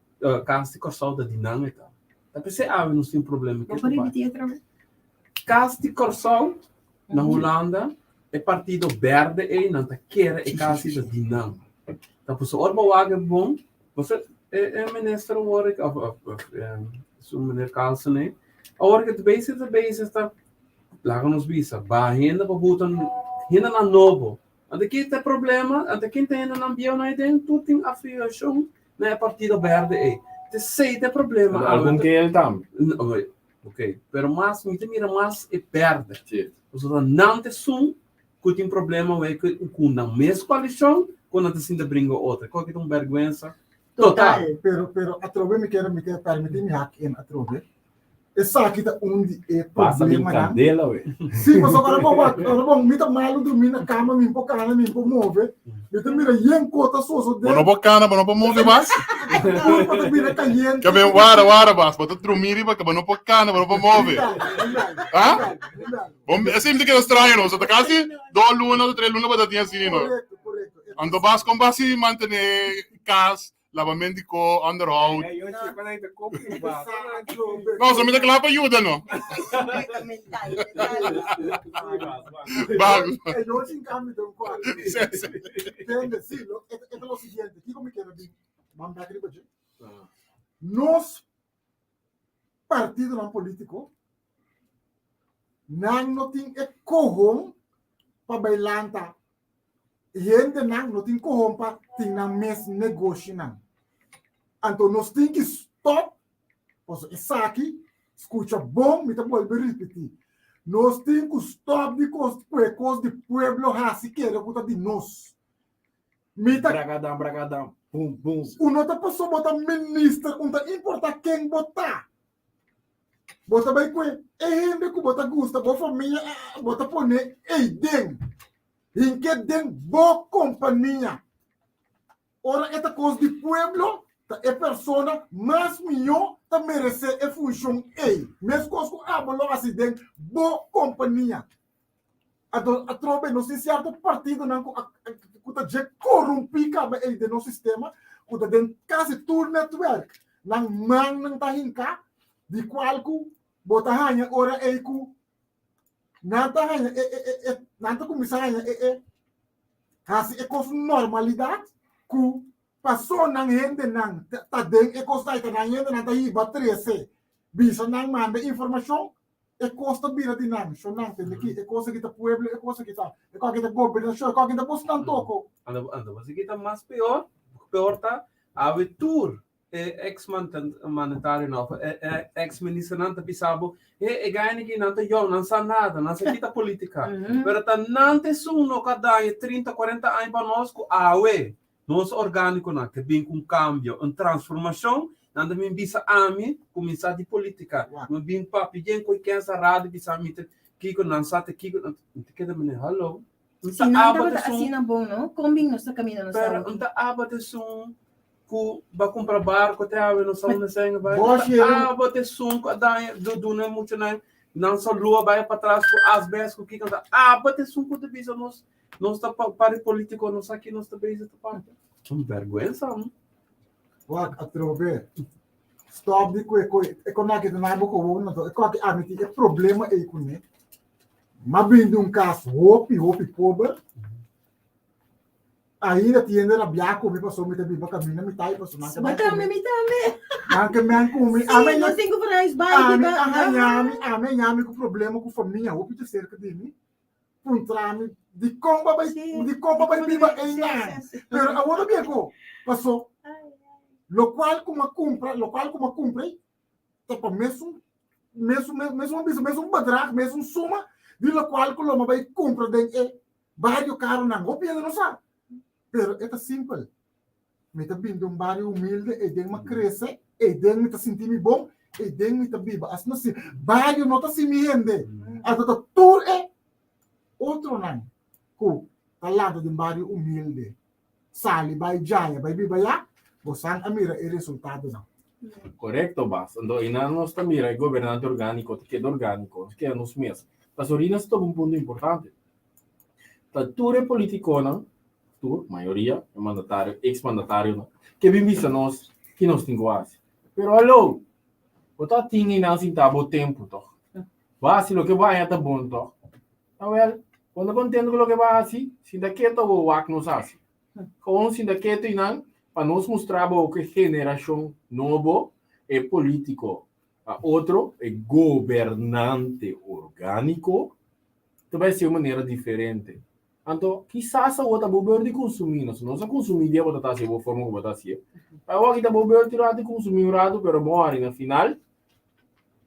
kas di Kòrsou ta di nan e ta. Ta p'esei awe nos tin problema Bo por ripití otra bes? Kas di Kòrsou na Hulanda, e partido berde ei nan ta kere e kas ei ta di nan. Ta pasobra ora bo wak e bon, pasobra e minister awor òf òf su meneer Carlson ei, awor ke ta bezig ta bezig ta laga nos bisa baha hende pa buta hendenan nobo. Ante ki ta e problema? Ante kin ta hendenan bieu na aden? Tur tin afiliashon na e partido berde ei. T'esei ta e problema. Pero algun ke el tambe. Ok, pero mas mi ta mira mas e berde. Si. Pasobra nan ta esun ku tin problema wei ku nan mes koalishon ku nan ta sinta bringa otro. Kua ki ta un bèrgwensa total. Pero, pero atrobe mi kier, mi kier permiti mi hak in atrobe. Esaki ta un di e Pasa bin problemanan. candela we. Sí, pasobra ora bo wak, ora bo mi ta malu drumí na kama, mi por kana, mi por move. Mi ta mira yen kos ta sosodé. Bo no por kana, bo no por move bas. Kurpa ta bira kayente. Ke ben wara wara bas, bo ta drumí riba ke bo no por kana, bo no por move. Riba, riba, Ha? riba, riba. Bo esei mi ta keda straño no, so ta kasi dos luna o tres luna bo ta tin asina no. Korekto, korekto. Anto bas kon bas si mantené kas Labament di ko, onderhoud. No, so mi ta kla pa yuda no. Mental, mental. Bag. Eh, yo sin cambio de un cuarto. Sí, sí. Entiende? Sí, lo, esto, esto es lo siguiente. Kiko mi quiero decir. Mam back riba dje. Nos partidonan polítiko, nan no tin e kohon pa bai lanta hendenan, no tin kohon pa tin nan mes negoshinan. Anto nos tin ki stop, pasobra esaki, skucha bon, mi ta bolbe ripití, nos tin ku stop di kos ku e kos di pueblo hasi kere ku ta di nos. Mi ta Bragadam, bragadam, bum, bum. Un no ta pasobra bo ta minister, un ta importa ken bo ta. Bo ta bai kue e hende ku bo ta gusta, bo famia, bo ta pone ei den. Hinke den bo kompania. Ora e ta kos di pueblo, ta e persona mas mihó ta meresé e funshon ei. Meskos ku abo lo hasi den bo kompania. Anto atrobe nos tin sierto partidonan ku ku ta dje korumpí kaba ei den nos sistema, ku ta den kasi tur netwerk. Nan mannan ta hinká, di kual ku bo ta haña ora ei ku nan ta haña e e e nan ta kuminsá haña e e hasi e kos normalidat ku pasó nan hendenan ta den e kos ta nan hendenan ta hiba trese bisa nan manda informashon e kos ta bira di nan shon nan tende ki e kos aki ta pueblo e kos aki ta e kos aki ta gobernashon e kos aki ta bos nan toko. Anda anda bos aki ta mas peor peor ta awe tur e ex mandatarionan of e ex ministernan ta bisa bo he e gainan aki nan ta yong nan sa nada nan sa kita politica pero ta nan ta esun no ku a daña trinta kuarenta aña pa nos ku awe nos orgánikonan ke bin ku un kambio un transformashon nan ta bin bisa ami kuminsá di politica mi bin papia yen ku e kensa radio bisa mi ta kiko nan sa ta kiko nan ta keda mene hallo Si nan tabata asina bon no kon bin nos ta kaminda nos pero awe ta aba ta esun ku ba kumpra barko te awe no sa unda sèn a bai Bo ta aba ta esun ku a daña duna e muchanan nan salú a bai patras ku asbest ku kiko ta aba ta esun ku ta bisa nos nos ta parti politiko nos aki nos ta bezig ta papia un bèrgwensa no. Wak atrobe stop di kue kue e konaki ta nabo kowon anto e koki ami tin e problema ei kuné M'a bin di un kas hopi, hopi pober. Ainda tin hende rabiá ku mi pasobra mi ta biba kaminda mi ta i pasobra nan ke Bo men ku tambe, mi. mi tambe. Nan ke men ku mi. Sí, Ami nos tin ku verhuis bai ami biba. a haña mi, ami a haña mi ku problema ku famia hopi te serka di mi. Puntra mi dikon bo a bai, Sí, dikon bo a bai dikon bo biba ta bai- sí, einan. sí, sí. Pero awor a bia ku paso Ai, ai. lokual ku mi a kumpra, lokual ku mi a kumpra ei ta pa mesun mesun mesun bisa mesun bedrag mesun suma di lokual ku lo mi bai kumpra den e bario karonan hopi hende no sa pero e ta simpel mi ta bin di un bario humilde eiden mi a krese eiden mi ta sinti mi bon eiden mi ta biba asina si bario no ta si mi hende anto ta tur e otronan ku ta lanta den bario humilde sali bai djaya bai biba ya, bosan a mira e resultadonan. Korekto, Bas. Anto einan nos ta mira e gobernante orgániko ta keda orgániko, nos keda nos mes. Pasobra Rina ta toka un punto importante. Ta tur e politikonan, tur, mayoria, e mandatario, eks mandatarionan, ke bin bisa nos ki nos tin ku hasi. Pero hallo, bo ta tin einan sintá bo tempu tòg. Bo hasi loke bo haña ta bon tòg. Awel, bo no kontento ku loke bo a hasi? Sinta ketu awor wak nos hasi. Gewoon sinta ketu i nan pa nos mustra bo ku e generashon nobo, e politiko a otro, e gobernante orgániko, ta bai hasi un manera diferente. Anto, kisas awor ta bo beur di kunsumí nos. Nos a kunsumí dia bo ta hasi bo forma ku bo ta hasié. Awor aki ta bo beur di ratu kunsumí un ratu, pero bo hari na final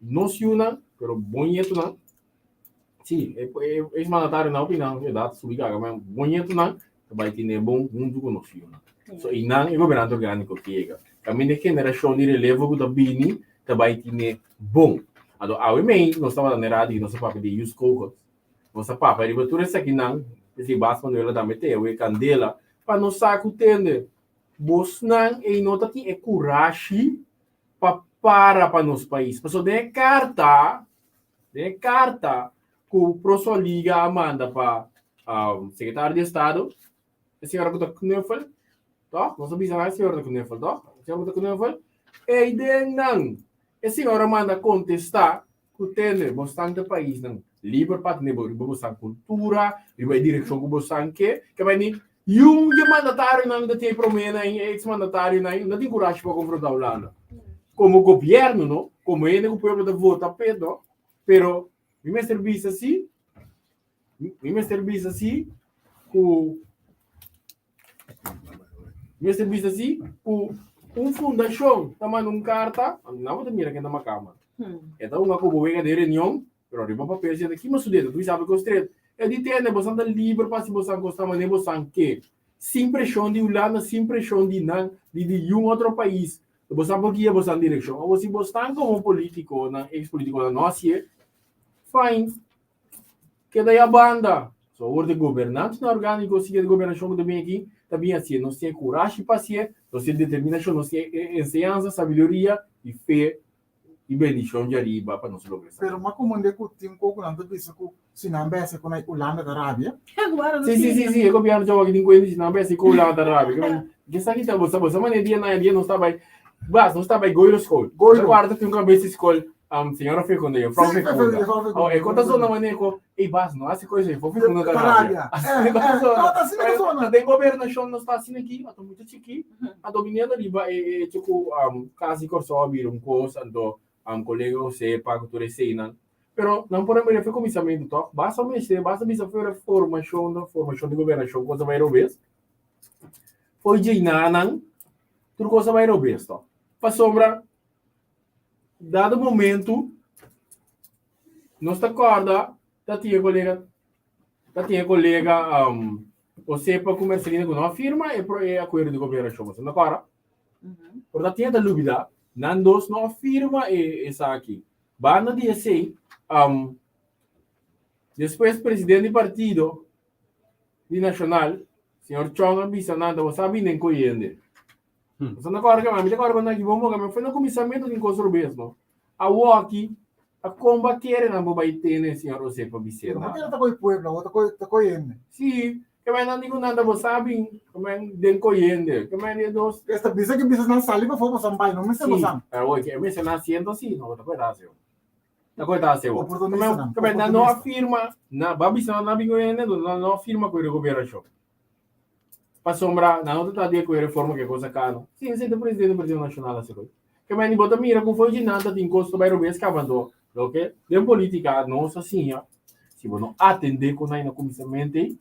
nos yunan, pero bo ñetunan, Sí, e, e, ex mandatario na opina, edad subi gaga, maar bon ñetunan ta bai tine bon huntu ku nos yunan. So, i nan e gobernante orgániko yega. Kaminda e generashon di relevo ku ta bini ta bai tine bon. Anto awe mei nos tabata na e radio i nos a papia di Yus Kogel. Nos a papia riba tur esakinan, p'esei Bas Manuela tambe te awe kandela, pa nos sa ku tende bosnan ei no ta tin e kurashi pa para pa nos pais. Pasobra den e karta Den e karta ku Prosoliga a manda pa Sekretario di Estado, e señora ku ta knuffel, tòg? Nos a bisa nan e señora ta knuffel, tòg? E señora ku ta knuffel, ei den nan e señora manda kontestá ku tende bosnan ta paisnan liber pa tende bo riba bosnan kultura, riba e direkshon ku bosnan ke, ke bai ni yun di e mandatarionan ta tin e promé nan, e eks mandatarionan, no tin kurashi pa konfrontá Hulanda. Komo gobièrnu no. Komo hende ku pueblo ta vota p'e no, pero mi mester bisa si, mi mester bisa si ku mi mester bisa si ku un fundashon ta manda un karta, nan bo ta mira ken ta makama. E ta hunga ku bo wega den reunion, pero riba papel si ta kima su dedo, tu sabe kos tret. E di tende bosan ta liber pa hasi bosan kos ta manera bosan ke, sin preshon di Hulanda, sin preshon di nan, di di yun otro pais. Bosan por guia bosan direkshon. Awor si bosnan komo politikonan, ex politikonan no hasié, fine. Keda ya banda. So awor de gobernantenan orgániko sigui de gobernashon ku ta bin aki, ta bin hasié. Nos tin e kurashi pa hasié, nos tin determinashon, nos tin e enseñansa, sabiduria i fe i bendishon djariba pa nos logra esaki. Pero mas komo hende ku tin koko nan ta bisa ku si nan bese ku na Hulanda ta rabia. Si, si, si, si, e gobièrnu djawa aki tin kuenta si nan bese ku Hulanda ta rabia. Ke esaki ta bo sa bo sa manera dia na dia nos ta bai bas nos ta bai Goiro School. Goiro. Kuarta tin un kabes di skol um, señora Fecunda, juffrouw Sí, Fecunda. juffrouw Fecunda. Oh, e kota zona manera ko, ei bas no hasi koisa juffrouw Fecunda ta Ta rabia. rabia. Asina Eh, kota eh, zona. no, ta asina ta zona. Ta den gobernashon nos ta asina aki, a ta mucha chiki, a dominando riba e e hecho ku um, kasi Kòrsou a bira un kos, anto um, kolega José, Paco tur eseinan. Pero nan por a mira fe kuminsamentu tòg, basta mester, basta bisa fe formashon, formashon di gobernashon kos a bai robes. Fo'i djeinanan tur kos a bai robes to. Pasobra dado momento nos ta kòrda ta tin e kolega ta tin e kolega um, Osepa ku Mercelina ku no a firma e, pro, e akuerdo di gobernashon. Boso no kòrda? Por ta tin ta lubida, nan dos no a firma e esaki. Banda di esei, um, despues presidente di partido di Nacional, señor Chong a bisa nan, bo sa bini en koyende. Bo sa na kòrda kaba, mi ta kòrda ku bo moka, mi foi na kuminsamentu di kos robes, no? Awoki, a komba kere nan bo bai tene señor Osepa bis'é Pero nada. no ta koy pueblo, bo ta koy ta koyende. Sí, ke men nan di ku nan ta bo sa bin, ke men den koyende, ke men di dos. Esta bisa ke bisa nan sali pafó bo san bai, no mester bo Sí, san. pero oye, ke mester nan siento sí, no bo ta koy ta hasi. Ta koe ta hace bo. Oportunista nan, Ke men nan no a oportunista. firma, na ba bisa nan na bin goyende, no nan no a firma ku e gobernashon. Pasobra nan no ta di ku e reforma ke cosa kano. Si, esei ta presidente Partido Nacional hasi koe. Ke men bo ta mira ku foi di nan ta tin kos ta bai robes kaba anto loke den politika nos a siña si bo no atende ku nan na kuminsamentu ei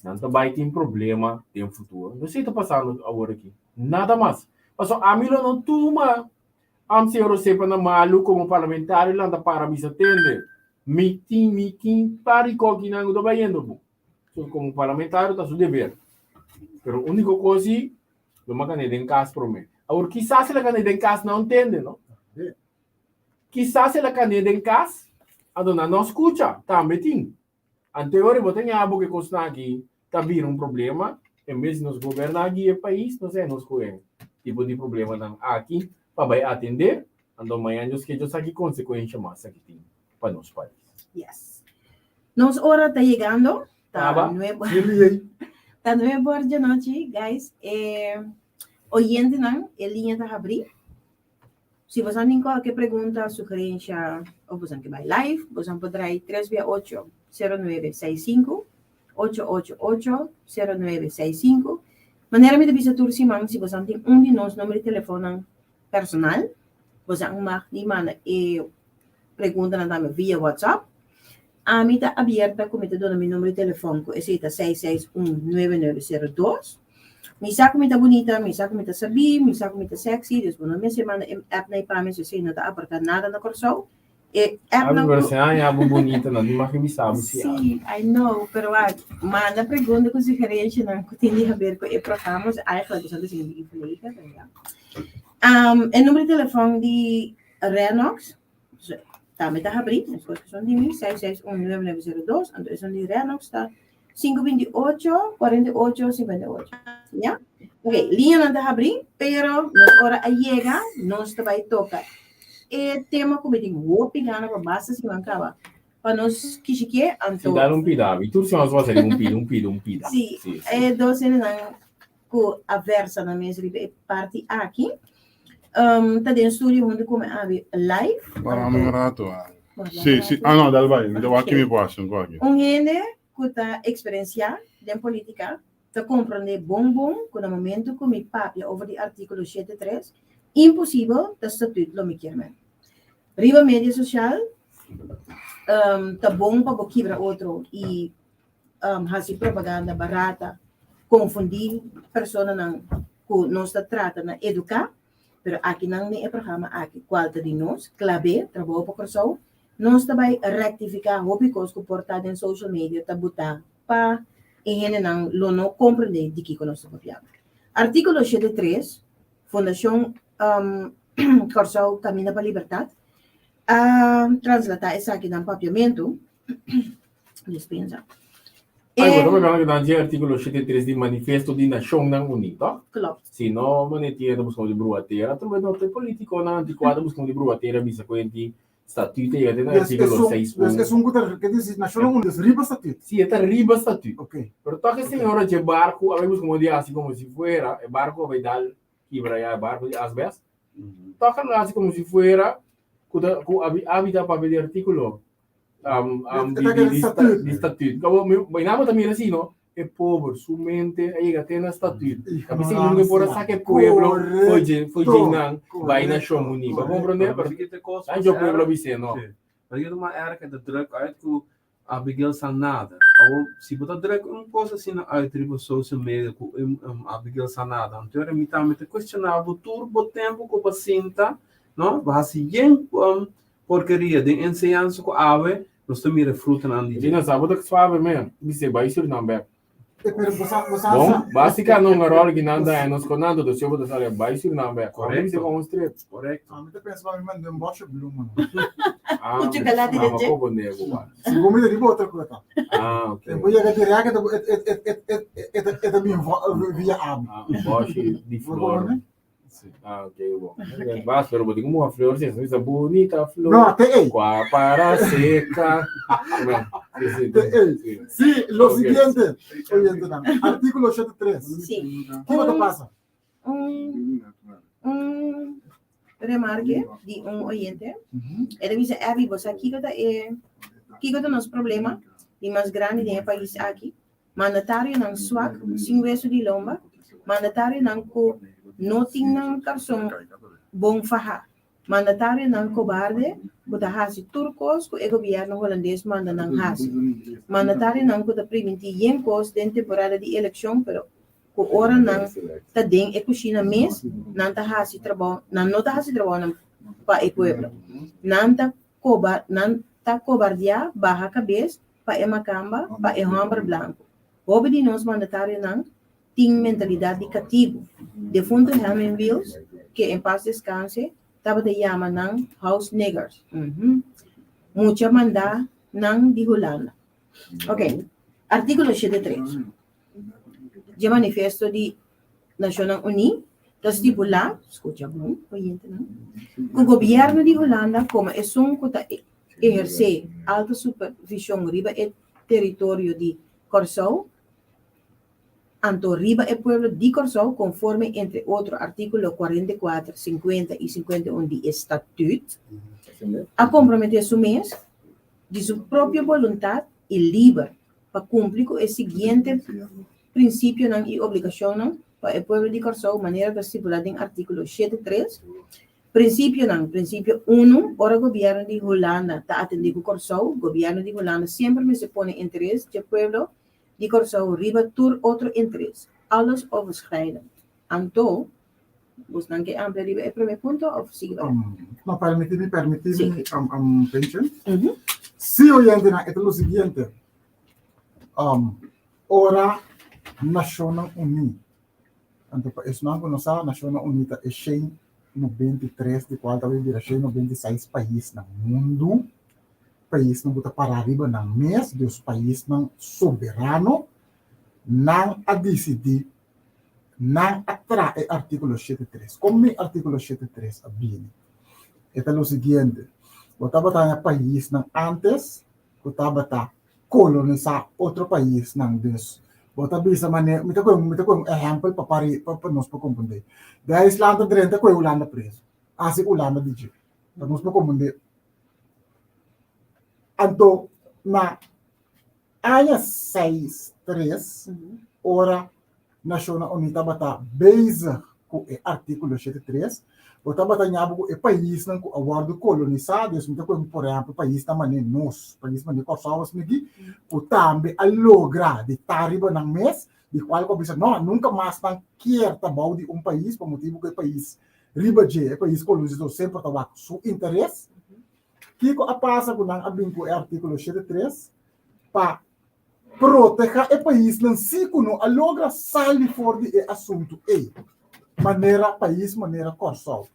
nan ta bai tin problema den futuro. Anto esei ta pasando awor aki. Nada mas. Pasobra ami lo no tuma Am señor Osepa na malu komo parlamentario lanta para bisa tende. Mi tin mi tin par di kokinan ku ta bayendo bo. So komo parlamentario ta su deber. Pero uniko kos si lo ma kane den kas prome. Awor kisas el a kane den kas nan tende no. Kisas el a kane den kas anto nan no skucha tambe tin. Anteori bo ta ña bo ke kosnan aki ta bira un problema, en bes di nos goberná guia e pais, nos a nos ku e tipo di problemanan aki pa bai atendé, anto mañan Dios ke Dios sa ki konsekuensha mas aki tin pa nos pais. Yes. Nos ora ta yegando. Ta Aba. nuebe, Really? ta nuebe or di anochi, guys. E oyentenan, e liña ta habrí. Si bosan tin kualke pregunta, sugerensha òf bosan ke bai live, bosan por drai tres bia ocho, sero nuebe seis sinku, ocho ocho ocho, sero nuebe seis sinku. Manera mi ta bisa tur siman, si bosan tin un di nos number di telefonnan personal, bosan mag di manda e preguntanan tambe via WhatsApp. Ami ta abierta ku mi ta duna mi number di telefòn ku esei ta seis seis un nuebe nuebe sero dos. Mi sa ku mi ta bunita, mi sa ku mi ta sabí, mi sa ku mi ta sexy, dus bo no mester manda e app na e pa mi, so esei no ta aportá nada na Kòrsou. E app nan Abi, pero ku si aña bo bunita no tin mag bisa bo si Sí, I know, pero wak, manda pregunta ku sugerenshanan ku tin di haber ku e programa, so eigenlijk boso ta sinti verlegen, pero ya. Um, e number di telefòn di Renox, So, tambe ta habrí, meskos ku esun di mi, 661 9902, anto esun di Renox ta 528 48 58. Ya? Ok, liñanan ta habrí, pero nos ora a yega, nos ta bai toka e tema ku mi tin hopi gana pa basta siman kaba, pa nos kishikié, Si anto dal un pida, abi. Tur siman nos pasa riba un pida, un pida, un pida. Sí, Sí, sí. e dos hendenan ku a versa nan mes riba e parti aki. Um, ta den studio huntu ku mi abi live. Para un rato. ah. Guarda Sí, un sí. rato. Ah, no, dal bai. Mi ta wak Ok. mi por hasi un ko aki. Un hende ku ta eksperensiá den politika ta komprondé bon bon ku na momento ku mi papia over di artíkulo shete tres, imposibel ta statuut lo mi kier men. Riba media sosial ta bon pa bo kibra otro i hasi propaganda barata, konfundí personanan ku nos ta trata na eduká, pero akinan den e programa aki kual ta di nos, Klab'é, Trabou pa Kòrsou, nos ta bai rektifiká hopi kos ku por ta den social media ta butá pa e hendenan lo no komprendé di kiko nos ta papiando. Artíkulo 73, Fundashon Kòrsou Kaminda pa Libertat a translatá esaki nan papiamentu. Dispensa. Ai, bo ta papia nan dje artíkulo 73 di Manifesto di Nashonnan Uní, tòg? Klopt. Si no, mane tiene ta buska un di brua tera, trobe no te politikonan antikuá ta buska un di brua tera bisa ku enti Statuut e yega te na artíkulo 6 un. Dus esun ku ta ke disi Nashonnan Unidos riba statuut. Si, e ta riba statuut. Ok. Pero tòg e señora dje barku a bai buska modo di hasi komo si fuera e barku a bai dal kibra ya e barku di asbest. Tòg el a hasi komo si fuera ku ta ku a abi ta papia di artíkulo di statuut. Kabo mi nan bo ta mira si no E pober su mente a yega te na statuut. A bisa nunca e por a saca e pueblo fo'i dje fo'i dje nan bai Nashon Uní. Bo comprende? Pero ki te kos Nan djo pueblo a bis'é no. Sí. Pero yo tuma erg e ta druk uit ku Abigail sa nada. Awor si bo ta druk un kos asina uit riba social media ku Abigail sa nada, anto ora mi tambe ta cuestiona bo tur bo tempo ku bo a sinta, no? Bo hasi yen porkeria den enseñansa ku awe Nos ta mira e frutanan di dje. Dina sa bo ta suave me, bis'é bai Surinam bek. E pero bo sa, bo sa Bon, sa. basika no un eror ki nan ta nos konando, dus yo bo ta sali bai Surinam bek. Korekto. Bis'é kon un strip. Korekto. A mi ta pensa pa mi manda un boshe bluma no. Ah, Ku chocolate ah, den ma dje. kobo nego ba. Si bo mi ta riba otro kota. Ah, ok. E bo yega direct e e e e e e ta e ta bin via abi. Ah, un boshe di Bo flor. comprende? Ah, ok, bon. Okay. Bas, pero bo tin como una flor, si esa bonita flor. No, te ei. Qua para seca. Sí, sí, Te ei. sí. Sí, lo Ok. siguiente, oyentenan. Artículo 73. Sí. Kiko ta pasa? Un, un remarke di un oyente. E ta bisa, Abby, bo sa kiko ta e, kiko ta nos problema di mas grandi den e pais aki? Mandatarionan swak, sin wesu di lomba, mandatarionan ku no tin nan karson bon fahá, mandatarionan kobarde ku ta hasi tur kos ku e gobièrnu holandes manda nan hasi, mandatarionan ku ta primintí yen kos den temporada di elekshon pero ku ora nan ta den e kushina mes nan ta hasi trabou nan no ta hasi trabounan pa e pueblo. Nan ta koba nan ta kobardiá baha kabes pa e makamba, pa e hòmber blanku. Hopi di nos mandatarionan tin mentalidat di katibu. Defuntu Herman Wiels, ke en pas deskanse, tabata yama nan house niggers. Mucha mandá nan di Hulanda. Ok, artíkulo 73 dje Manifesto di Nashonnan Uní ta stipulá, skucha bon, oyentenan, ku gobièrnu di Hulanda komo esun ku ta ehersé alta supervishon riba e teritorio di Kòrsou, anto riba e pueblo di Kòrsou konforme entre otro artíkulo 44, 50 i 51 di e Statüt, a komprometé su mes di su propio boluntat i liber pa kumpli ku e siguiente prinsipionan i obligashonnan pa e pueblo di Kòrsou manera ta stipulá den artíkulo shete tres, Prinsipionan, Prinsipio unu, Ora gobièrnu di Hulanda ta atendé ku Kòrsou, gobièrnu di Hulanda semper mester pone interes dje pueblo di Kòrsou riba tur otro interes, alles overschrijdend. Anto, bosnan ke amplia riba e promé punto òf sigui bai? No, permití mi, permití mi, Penchen. Sí, oyentenan, e ta lo siguiente. Ora Nashonnan Uní, anto pa esnan ku no sa, Nashonnan Uní ta e shen 93 di kual ta bai bira shen 96 pais na mundu, paisnan ku ta pará riba nan mes, dus paisnan soberano, nan a disidí, nan a traha e artíkulo 73. Kon mi artíkulo 73 a bini? E ta lo siguiente, bo tabata haña paisnan ántes ku tabata kolonisá otro paisnan dus bo ta bisa manera mi ta kohe mi ta kohe un ehèmpel pa pari pa pa nos por komprondé Duitsland ta drenta kohe Hulanda preso hasi Hulanda di dje pa nos por komprondé anto na aña seis tres ora Nashonnan Uní tabata bezig ku e artíkulo shete tres. Bo tabata ña bo ku e paisnan ku a wòrdu kolonisá, dus mi ta kohe por ehèmpel paisnan manera nos, pais manera Kòrsou asina aki, ku tambe a logra di ta riba nan mes, di kual ku a bisa no, nunka mas nan kier ta bou di un pais pa motibu ku e pais riba dje, e pais kolonisadó semper ta wak su interes. Kiko a pasa ku nan a bin ku e artíkulo 73 pa Protehá e paisnan sí ku no a logra sali for di e asuntu ei, manera pais manera Kòrsou.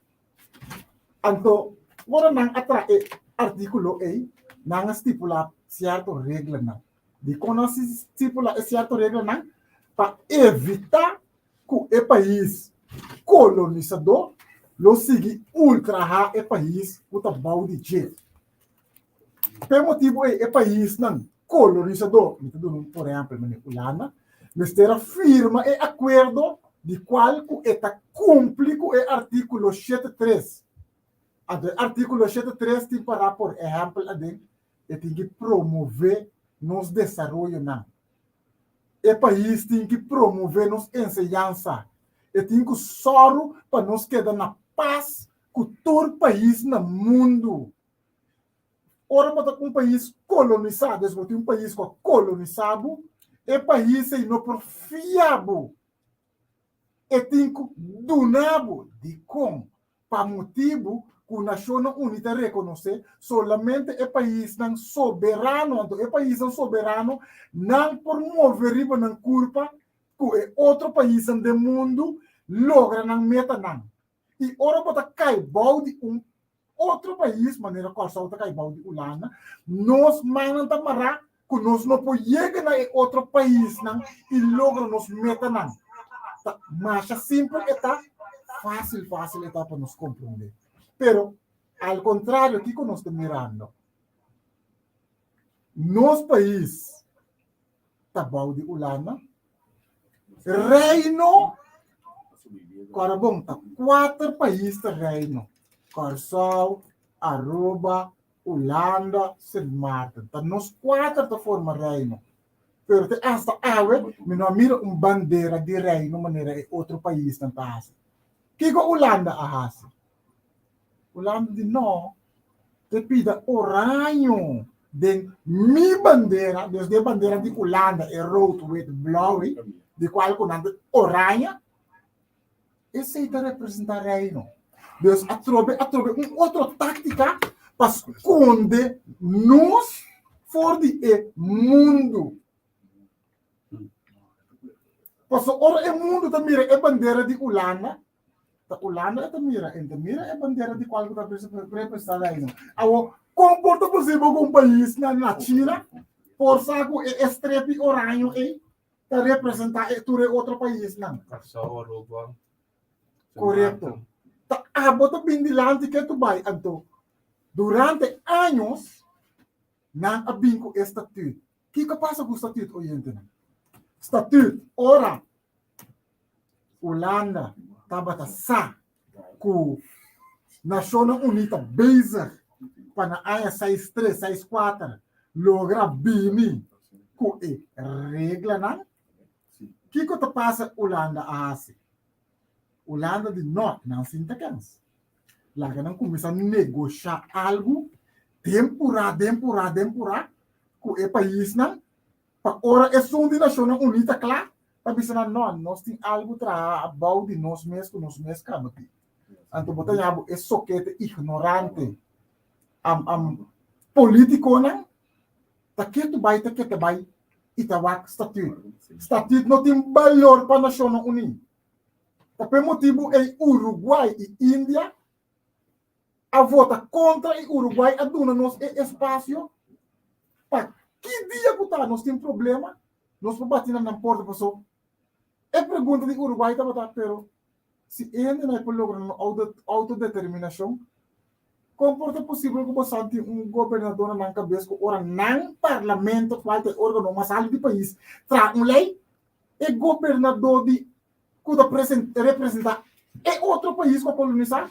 Anto, ora nan a traha e artíkulo ei, nan a stipulá sierto reglanan. Dikon nan a stipulá e sierto reglanan? Pa evitá ku e pais kolonisadó lo sigui ultrahá e pais ku ta bou di dje. P'e motibu ei e paisnan kolonisadó, mi ta duna un por ehèmpel manera Hulanda, mester a firma e akuerdo di kual ku e ta kumpli ku e artíkulo 73. Anto e artíkulo 73 tin pará por ehèmpel aden e tin ki promové nos desaroyonan. E pais tin ki promové nos enseñansa. E tin ku sòru pa nos keda na pas ku tur pais na mundu. Ora bo ta un pais kolonisá, des bo tin un pais ku a kolonisá bo, e pais ei no por fia bo. E tin ku duna bo. Dikon? Pa motibu ku Nashonnan Uní ta rekonosé solamente e paisnan soberano. Anto e paisnan soberano nan por move riba nan kurpa ku e otro paisnan den mundu logra nan metanan. I ora bo ta kai bou di un otro pais, manera Kòrsou ta kai bou di Hulanda, nos mannan ta mará ku nos no por yega na e otro paisnan i logra nos metanan. Ta masha simpel e ta, fásil fásil e ta pa nos komprondé. Pero al kontrario, kiko nos ta mirando? Nos pais ta bou di Hulanda. Reino, kòrda bon, ta kuater pais ta reino, Kòrsou, Aruba, Hulanda, Sint Maarten. Ta nos kuater ta forma reino. Pero te asta awe mi no a mira un bandera di reino manera e otro paisnan ta hasi. Kiko Hulanda a hasi? Hulanda di no, te pida oraño den mi bandera, dus den bandera di Hulanda, e rood, wit, blauw, di cual cu nan ta oranje, esey ta representa reino. Dus atrobe, atrobe un otro táctica pa sconde nos for di e mundo. Pasobra ora e mundo ta mira e bandera di Hulanda, Ta Hulanda e ta mira, en ta mira e bandera di cual cu ta representa reino. Awo, con por ta posibel cu un pais na na China por sa cu e strepi oraño ei ta representa e tur e otro paisnan? Kòrsou, Aruba, Sint Korekto. Maarten. Ta abo ta bin dilanti ke tu bai. Anto, durante años nan a bin ku e statuut. Kiko a pasa ku statuut, oyentenan? Statuut, ora Hulanda tabata sa ku Nashonnan Uní ta bezig pa na aña seis tres, seis kuater logra bini ku e reglanan. Kiko ta pasa Hulanda a hasi? Hulanda di no, nan sinta kens. Laga nan kuminsá negoshá algu den purá, den purá, den purá ku e paisnan Pa ora esun di Nashonnan Uní ta kla, ta bisa nan, No, nos tin algu traha abou di nos mes ku nos mes kaba tin. Anto bo ta yaha bo e sokete ignorante am am politikonan ta ketu bai ta kete bai i ta wak statuut. Statuut no tin balor pa Nashonnan Uní. Ta p'e motibu ei Uruguay i India a vota kontra i Uruguay a duna nos e espasio pa ki dia ku ta nos tin problema nos por bati na nan porta paso e pregunta di Uruguay tabata pero si e hendenan por logra nan autodeterminashon kon por ta posibel ku boso tin un gobernador na nan kabes ku ora nan parlamento kual ta e organo mas alto di pais traha un lei e gobernador di ku ta representá e otro pais ku a kolonisá,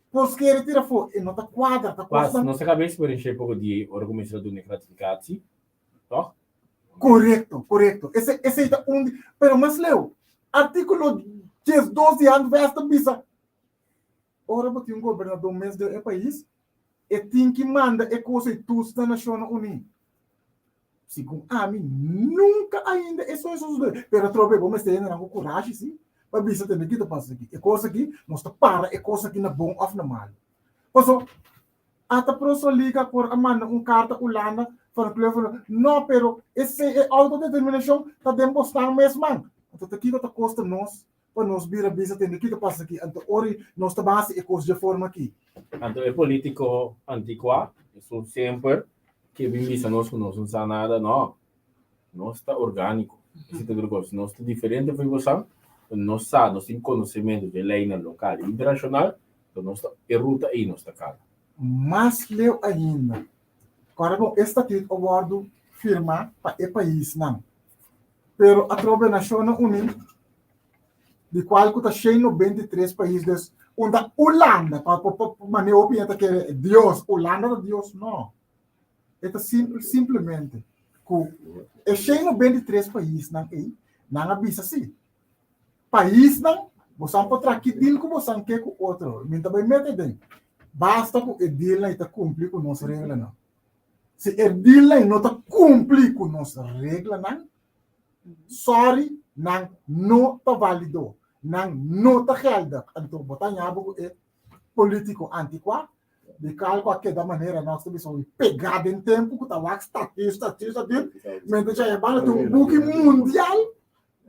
por skere tira afó. E no ta kuadra, ta Pas, kosnan. nos a kaba eksperenshá e poko di ora ku mester a duna e gratifikasi, tòg? Korekto, korekto. Ese, esei ta un di, pero mas leu, artíkulo 12 di Handvest ta bisa. Ora bo tin un gobernador mes den e pais, e tin ki manda e kos ei tus na Nashonnan Uní. Segun ami, nunka ainda e soño sosodé. Pero atrobe bo mester hende nan ku kurashi si, pa bisa tende ki ta pasa aki. E kos aki, nos ta para e kos aki na bon òf na malu. Paso, ata Prosoliga por a manda un karta Ulanda van Kleuver, no, pero esei e outodeterminashon ta den bosnan mes man. Anto ta kiko ta kosta nos pa nos bira bisa tende kiko pasa aki, anto ori nos ta basa e kos dje forma aki. Anto e politico anticuá, esun semper ke bin bisa nos ku nos no sa nada, no. Nos ta orgánico. Esei ta otro kos. Nos ta diferente for bosan, pero nos sa, nos tin konosementu dje leinan lokal i internashonal, pero nos ta e ruta ei nos ta kana. Mas leu ainda, kòrda bon e statuut a wòrdu firmá pa e paisnan. Pero atrobe Nashonnan Uní, di kual ku ta 193 pais, dus unda Hulanda, pa pa manera hopi hende ta kere Dios, Hulanda ta Dios, no. E ta simpel, simplemente ku e 193 paisnan ei, nan a bisa si, paisnan, bosan por traha ki deal ku bosan ke ku otro, mi ta bai mete den, basta ku e dealnan ei ta kumpli ku nos reglanan. Si e dealnan no ta kumpli ku nos reglanan, sorry, nan no ta valido, nan no ta geldig. Anto bo ta haña bo ku e polítiko antikuá, di kal ku a keda manera nos ta bisa hopi pegá den tempu ku ta wak statuut, statuut, statuut, mientras dja e banda tin un buki mundial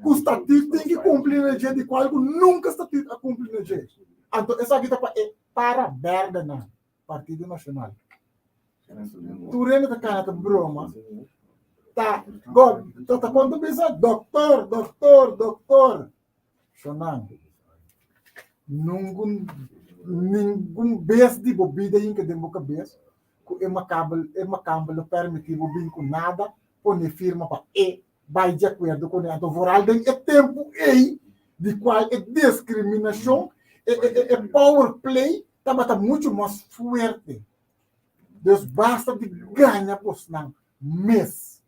ku statuut tin ki kumpli na dje, di kual ku nunka statuut a kumpli na dje. Anto esaki ta pa e para bèrdenan. Partido Nacional. Tur hende ta kana ta broma. Ta, God, ta, ta konta bisa, doktor, doktor, doktor. Shonan, nungun, ningun bes di bo bida yinka den bo kabes ku e makabel, e makambel lo permití bo bin ku nada pone firma pa e bai di akuerdo kuné. Anto vooral den e tempu ei di kual e diskriminashon, e, e, e, e power play tabata muchu mas fuerte. Dus basta di gaña bosnan mes.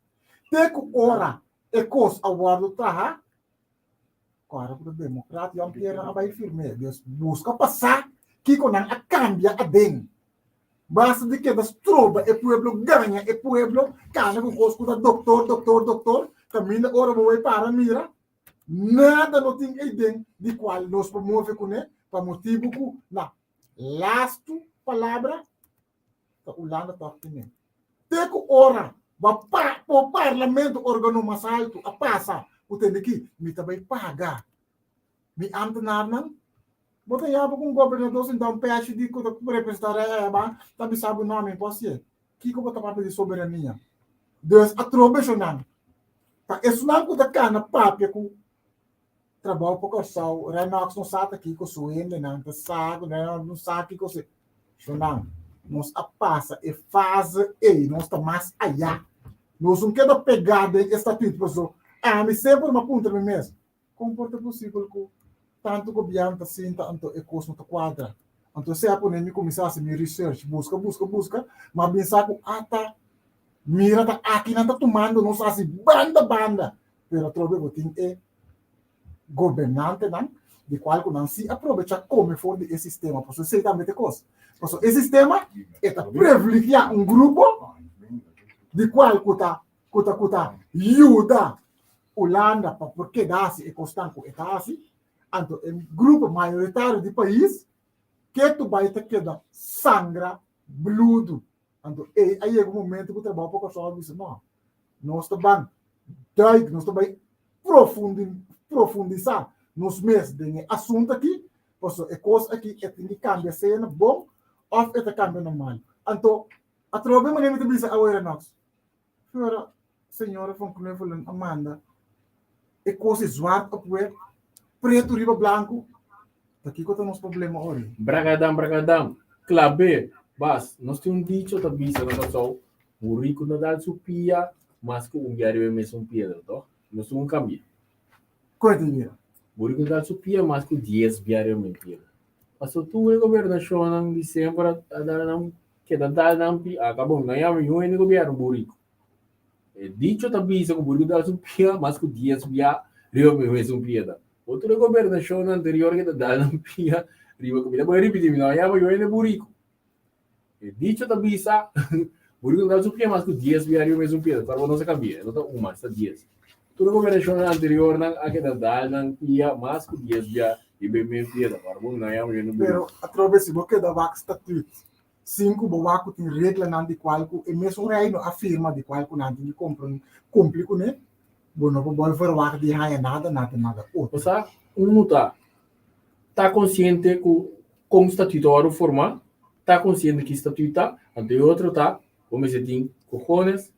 Te ku ora e kos a wòrdu traha, kòrda ku ta demokrat Jan Pierre a bai firm'é. Dus buska pa sa kiko nan a kambia aden. Basta di keda stroba e pueblo, gaña e pueblo, kana ku kos ku ta doktor, doktor, doktor, kaminda ora bo bai para mira, nada no tin eiden di kual nos por move kuné pa motibu ku na lastu palabra ta Hulanda tòg tene. Te ku ora bo pa bo parlamento organo mas altu a pasa ku tende ki mi ta bai paga mi ambtenarnan. Bo ta yaba ku un gobernador sinta un pechi di ku ta representá rei ayaba ta bisa bo no mi por hasié. Kiko bo ta papia di soberania? Dus atrobe esnan ta esnan ku ta kana papia ku trabou pa Kòrsou, Renox no sa ta kiko su hendenan ta sa, Renox no sa kiko su Esnan, nos a pasa e fase ei, nos ta mas ayá. Nos no keda pegá den e statuut paso ami semper mi a puntra mi mes, Kon por ta posibel ku tantu gobièrnu ta sinta anto e kos no ta kuadra? Anto esei a pone mi kuminsá hasi mi research, buska, buska, buska, mi a bin sa ku ata mira ta aki nan ta tumando nos hasi banda banda, pero atrobe bo tin e gobernantenan di kual ku nan si a probecha kome for di e sistema, pasobra esei tambe ta e kos. Pasobra e sistema e ta privilegiá un grupo di kual ku ta ku ta ku ta yuda Hulanda pa por keda hasi e kosnan ku e ta hasi, anto e grupo mayoritario di pais ketu bai ta keda sangra bludu. Anto ei a yega un momento ku Trabou pa Kòrsou a bisa no, nos ta ban duik, nos ta bai profundi profundisá nos mes den e asuntu aki, pasobra e kos aki e tin di kambia sea na bon òf e ta kambia na malu. Anto atrobe manera mi ta bisa awe Renox, Ora señora van Knuffelen a manda e kos di zwart op wit, pretu riba blanku, ta kiko ta nos problema ori? Bragadam, bragadam, klab'é! Bas, nos tin un dicho ta bisa na Kòrsou, Un riku no dal su pia mas ku un bia riba e mesun piedra, tòg? Nos tin un kambia. Kon e ta bira? Un riku no dal su pia mas ku dies bia riba e mes piedra. Pasobra tur e gobernashonnan di semper a dal nan Keda dal nan pi a kabon nan yama yu hende gobierno buriku. E dicho ta bisa ku buriku dal su pia mas ku dies bia riba mesun piedra. Otro gobernashon anterior keda dal nan pia. Riba ku mi ta bai ripití, mi no a yama yu hende buriku. E dicho ta bisa, buriku no ta su pia mas ku dies bia riba mesun piedra, pero bo no sa kambia, e no ta un mas, ta dies. Tur e gobernashonnan anteriornan a keda dal nan pia mas ku dies bia riba e mes piedra, pero bo no a yama yu hende buriku. Pero atrobe si bo keda wak statuut sin ku bo wak ku tin reglanan di kual ku e mesun reino a firma di kual ku nan tin di kumpli kuné, bo no por bòl verwagt di haña nada, nada, nada otro. Osea, unu ta ta konsiente ku kon statuto a wòrdu formá, ta konsiente ki statuto ta, anto e otro ta bo mester tin kohones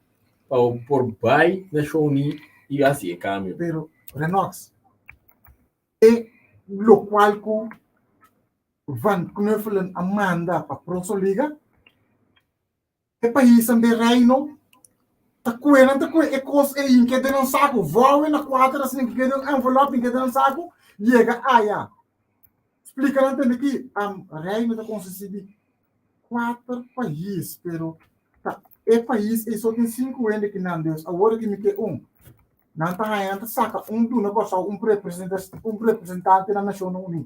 pa bo por bai Nashon Uní i hasi e kambio. Pero Renox, e lokual ku Van Knuffelen a manda pa Prosoliga, E paisnan den Reino ta kue nan ta kue e kos ei hinke den nan saku, vouwe na kuater asina hinke den un envelop hinke den nan saku, yega aya. Splika nan tende ki Reino ta konsistí di kuater pais, pero ta e pais ei so tin sinku hende ki nan dus awor aki mi ke un. Nan ta haña nan ta saka un duna Kòrsou un un representante na Nashonnan Uní.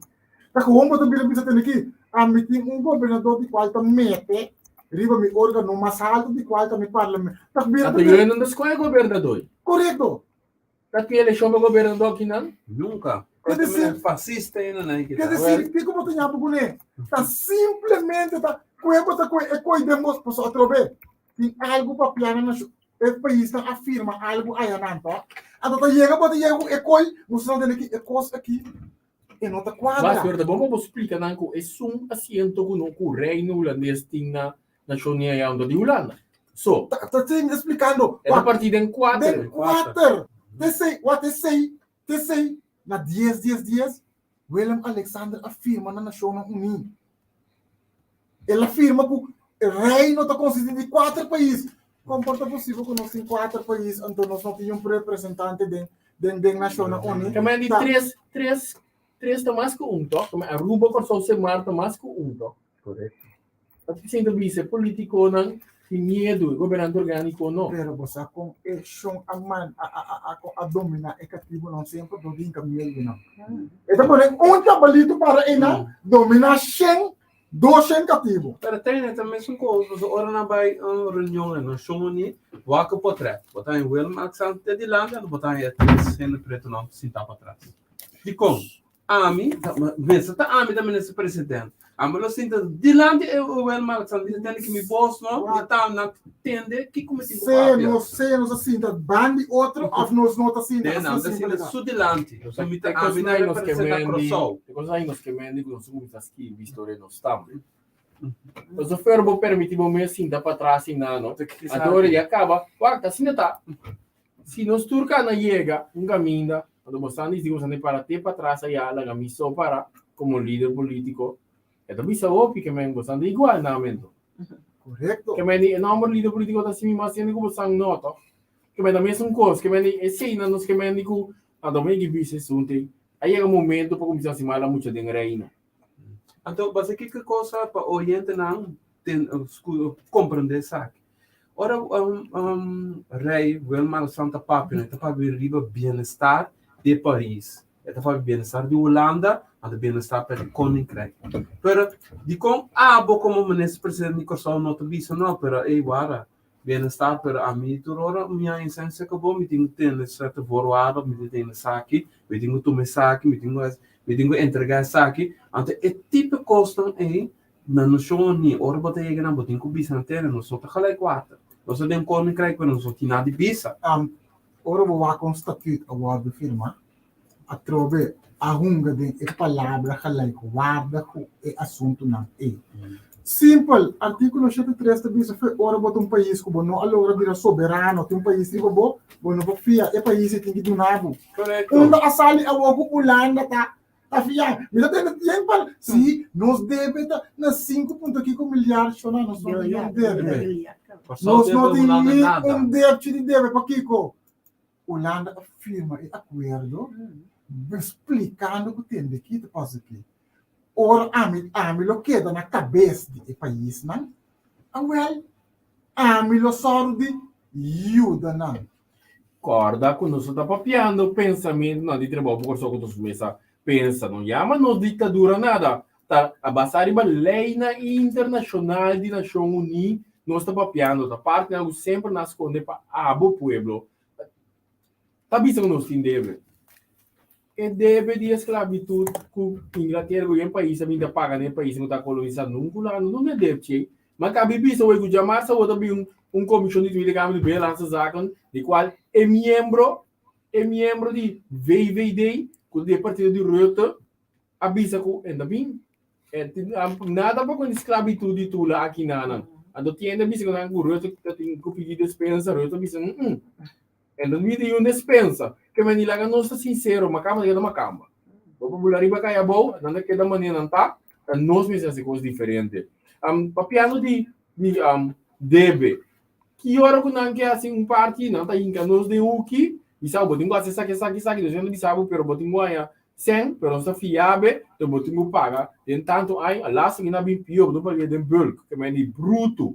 Ta gewoon bo ta bira bisa tende ki ami tin un gobernador di kual ta mete riba mi órgano mas haltu di kual ta mi parlamento. Ta bira Anto yo no ta skohe gobernador. Korekto. Ta tin elekshon pa gobernador akinan? Nunka. Ke desir, Fasista e nan ke desir, kiko bo ta ña bo kuné? Ta simplemente ta kue bo ta kue e koi den bo, pasobra atrobe tin algu papia na nashon. E paisnan a firma algu ayanan to. Anto ta yega bo ta yega ku e koi, nos ta tende ki e kos aki e no ta kuadra. Mas pero ta bon pa bo splika nan ku esun asiento ku no ku Reino Hulandes tin na Nashon Uní aya unda di Hulanda. So. Ta ta mi ta splikando. E ta partí den kuater. Den kuater. T'esei, wak t'esei, t'esei na dies dies dies Willem Alexander a firma na Nashonnan Uní. El a firma ku e reino ta konsistí di kuater pais. Kon por ta posibel ku nos tin kuater pais anto nos no tin un representante den den den Nashonnan Uní? Ta men di tres tres tres ta mas ku un tòg? Ta men Aruba, Kòrsou, Sint Maarten ta mas ku un tòg? Korekto. Paske sin ta bisa e politikonan tin miedu, e gobernante orgániko no. Pero bo sa kon e shon a man a a a a dominá e katibunan semper dor di hinka miedunan. E ta pone un chabalitu para einan dominá shen, doshen katibu. Pero tene ta mesun kos, pasobra ora nan bai un reunion na Nashon Uní, wak e potrèt. Bo ta haña Willem Alexander te dilanti anto bo ta haña e tres hende pretonan sintá patras. Dikon? Ami, mester ta ami ta minister president. Ami lo sinta dilanti e Willem Alexander, mi ta tende ki mi bos no, mi ta nan tende kiko mi tin ku Sea papia. nos, sea nos a sinta ban di otro of nos no ta sinta, Den asina nan ta simpel sinta e ta. su dilanti. Nos a Mi ta e ami ta kosnan nos ke representa mendi, Kòrsou. e kosnan nos ke mendi ku nos a kuminsá skirbi historia nos tambe. Pasobra fer bo permití bo mes sinta patras i nan no. Anto ora di a kaba, wak, asina ta. Si nos tur kana yega un kaminda, anto bo sa di bo sa para te patras aya laga mi so para komo lider politiko, e ta bisa hopi ke men bo sa igual na mento. Korekto. Ke men di e nomber lider politiko ta simi mas hende ku bo sa no to. Ke men ta mesun kos, ke men di eseinan nos ke men di ku anto mi ki bisa esun te a yega momento pa kuminsá hasi mala mucha den reino. Anto basa kiko kosa pa oyentenan ten komprende esaki. Ora Rei Willem Alexander ta papia, e ta papia riba bienestar di e pais. E ta papia bienestar di Hulanda, anto bienestar pa e koninkrijk. Pero dikon abo komo minister presidente di Kòrsou no ta bisa no, pero ey wara, bienestar, pero ami tur ora mi a insensia ku bo, mi tin ku tene sierto voorwaarden, mi tin ku tene esaki, mi tin ku tuma esaki, mi tin ku mi tin ku entrega esaki. Anto e tipo kosnan ey Na noshon ni ora bo ta yega nan bo tin ku bisa nan tene nos no ta gelijk water. Nos ta den koninkrijk pero nos no tin nada di bisa. Ora bo wak un statuut a wòrdu firmá, atrobe a hunga den e palabra gelijkwaardig ku e asuntunan ei. Simpel, artíkulo 73 ta bisa fe ora bo ta un pais ku bo no a logra bira soberano, tin un pais riba bo, bo no por fia e pais ei tin ki duna bo. Unda a sali awor ku Hulanda ta Ta fia, mi ta tende bien pa si nos debe ta na sinku punto kiko milyar shona nos no tin un debe. Nos no tin ni un debchi di debe pa kiko. Hulanda a firma e akuerdo splikando ku tende ki ta pasa aki. Ora ami ami lo keda na kabes di e paisnan, awel ami lo sòru di yuda nan. Kòrda ku nos no ta papiando pensamentunan di trabou pa Kòrsou ku nos mesa pensa. No yama nos diktadura nada. Ta a basá riba leinan internashonal di Nashon Uní nos ta papiando. Ta partinan ku semper nan a skonde pa abo pueblo. Ta bisa ku nos tin debe. E debe di esklabitut ku Inglatera ku yen pais a bin ta paga na e pais ku ta kolonisá nunku Hulanda no ta debe chei. Ma kabi bisa wei ku djamars awor ta bin un komishon di Tweede Kamer di Binnenlandse Zaken di kual e miembro e miembro di VVD ku ta di e partido di Rutte a bisa ku e ta bin e tin nada pa ku sklabitut di tula aki nanan. Anto tiende a bisa ku nan ku Rutte ta tin ku pidi despensa Rutte a bisa mm e no pidi un despensa. Ke meni laga nos ta sinsero makamba ta keda makamba. Bo por bula riba kaya abou nan ta keda manera nan ta, ta nos mester hasi kos diferente. Papiando di di debe Ki ora ku nan ke hasi un parti, nan ta hinka nos den huki, bisa bo tin ku hasi esaki, esaki, esaki, nos no bisa bo, pero bo tin ku haña sèn, pero nos ta fia be, enton bo tin ku paga den tantu aña, alas mi na bin pio, bo tin ku paga den bulk, ke men di brutu.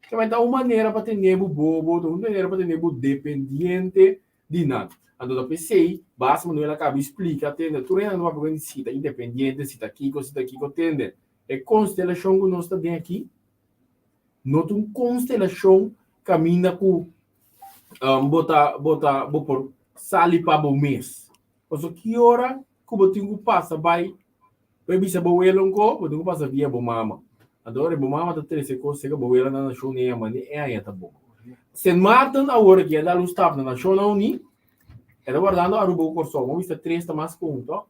Ke men ta un manera pa tene bo bobo, ta un manera pa tene bo dependiente di nan. Anto ta p'esei, Bas Manuel a kaba di splika, tende, tur hende ta papia ku si ta independiente, si ta kiko, si ta kiko, tende, e konstelashon ku nos ta den aki, No ta un konstelashon kaminda ku bo ta bo ta bo por sali pa bo mes. Pasobra ki ora ku bo tin ku pasa bai bai bisa bo welo nko, bo tin ku pasa via bo mama. Anto ora bo mama ta trese kos serka bo welo na nashon e mane e aña ta bon. Sint Maarten awor aki a dal un stap na Nashonnan Uní, e ta wardando Aruba ku Kòrsou. Bo bisa tres ta mas ku un, tòg?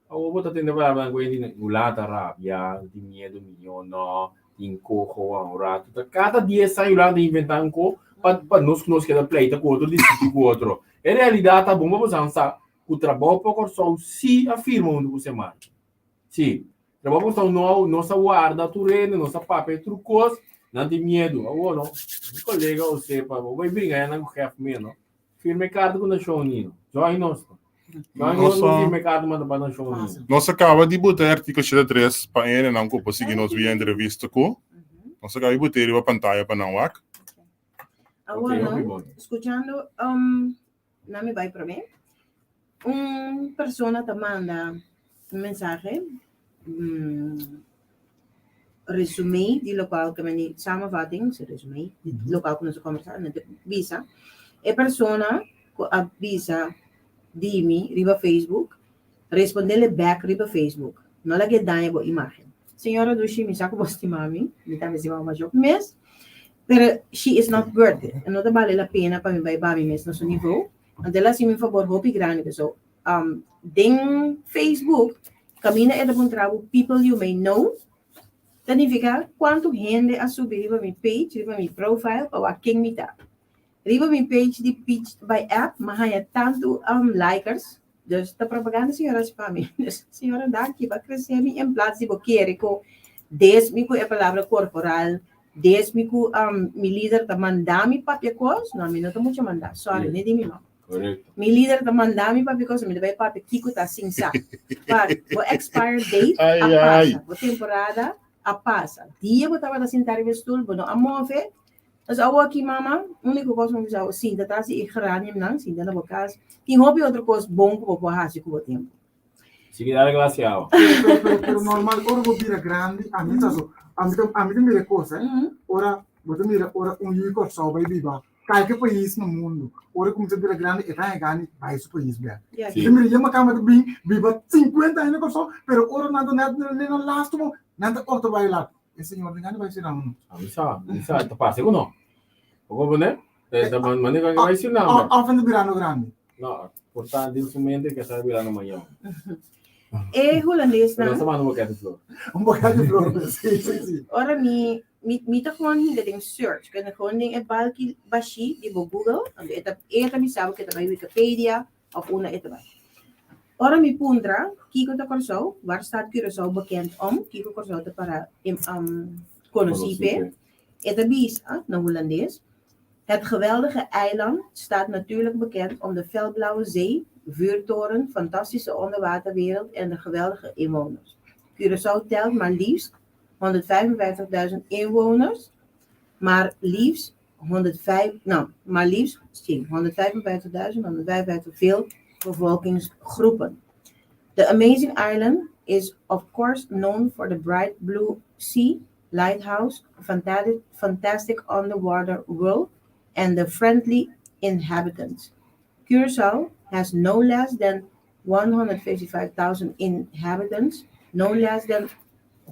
Awor bo ta tende palabra ku hende Hulanda ta rabia, tin miedu mihó no, tin koho un ratu. Ta kada dies aña Hulanda ta inventá un ko pa pa nos ku nos keda pleita ku otro, diskutí ku otro. E realidat ta bon pa bo sa ku Trabou pa Kòrsou sí a firma huntu ku Semarke. Sí, Trabou pa Kòrsou no nos a warda tur hende, nos a papia tur kos, nan tin miedu. Awor no, mi kolega Osepa, bo bai bringa ya nan ku hèf mi no. Firma e karta ku Nashon Unido. Join nos. Join nos Nos a- firma e karta manda pa Nashon Unido. Nos a kaba di buta e artíkulo 83 pa hendenan ku por sigui nos via entrevista ku. Nos a kaba di buta e riba pantaya pa nan wak. Awor Ok, no, hopi bon. skuchando na mi bai promé. Un persona ta manda un mensahe, resumé di lokual ke meni samenvatting, si resumé di lokual ku nos a kombersá, nan ta bisa e persona ku a bisa di mi riba Facebook, respondele bèk riba Facebook, no lag'é daña bo imágen. Señora Dushi, mi sa ku bo stima mi, mi tambe stima bo masha hopi mes, pero she is not worth it, e no ta bale la pena pa mi bai ba mi mes na su nivou, anto el a hasi mi un fabor hopi grandi pasobra den Facebook Kaminda e ta puntra bo people you may know, ta nifiká kuantu hende a subi riba mi page, riba mi profile pa wak ken mi ta. Riba mi page di Pitch by App mi a haña tantu likers, dus ta propaganda señora hasi pa mi. Dus señora danki bo a kresé mi en plats di bo kere ku des mi ku e palabra korporal, des mi ku mi lider ta manda mi papia kos, no mi no ta mucha manda, sorry, ni di mi mama. Correcto. Mi lider ta manda mi papia cosa, mi ta bai papia kiko ta sin sa. Pa bo expire date Ai, a ai. pasa, bo temporada a pasa. Dia bo tabata sinta riba e stoel, bo no a move. Dus awo aki mama, único kos mi bisa, sinta tras di e geraniumnan, sinta na bo kas. Tin hopi otro kos bon ku bo por hasi ku bo tempu. Sigui dale glas awa. Pero, pero, pero normal, ora bo bira grandi, a mi ta so, a mi ta, a mi ta mira e kos, eh. Ora, bo ta mira ora un yu Kòrsou bai biba Kalke pais na mundu, ora e kuminsá bira grandi, e ta haña gana di bai su pais bèk. Sí. Bo mira yema kamba ta bin biba 50 aña na Kòrsou, pero ora nan ta nèt na nan lastu bon, nan ta opta bai lak. E señor tin gana di bai Surinam no. A mi sa, mi sa, ta parse ku no. Bo komprendé? E ta manera ku bai Surinam bèk. Òf nan ta birando grandi. No, por ta den su mente ke sa birando mayor. E hulandesnan. Pero nos ta manda un boket di flor. Un boket di flor, sí, sí, sí. Ora mi Mi mi ta gewoon hinka den search, kende gewoon den e balki bashí di bo Google, anto e ta e ta bisa bo ke ta bai Wikipedia of unda e ta bai. Ora mi puntra kiko ta Kòrsou, waar staat Curaçao bekend om, kiko Kòrsou ta para konosí p'e, e ta bisa na hulandes, Het geweldige eiland staat natuurlijk bekend om de felblauwe zee, vuurtoren, fantastische onderwaterwereld en de geweldige inwoners. Curaçao telt maar liefst 155.000 inwoners, maar liefst 105, no, maar liefst sí, 155.000, 155 veel bevolkingsgroepen. The Amazing Island is of course known for the bright blue sea, lighthouse, fantastic underwater world and the friendly inhabitants. Curaçao has no less than 155,000 inhabitants, no less than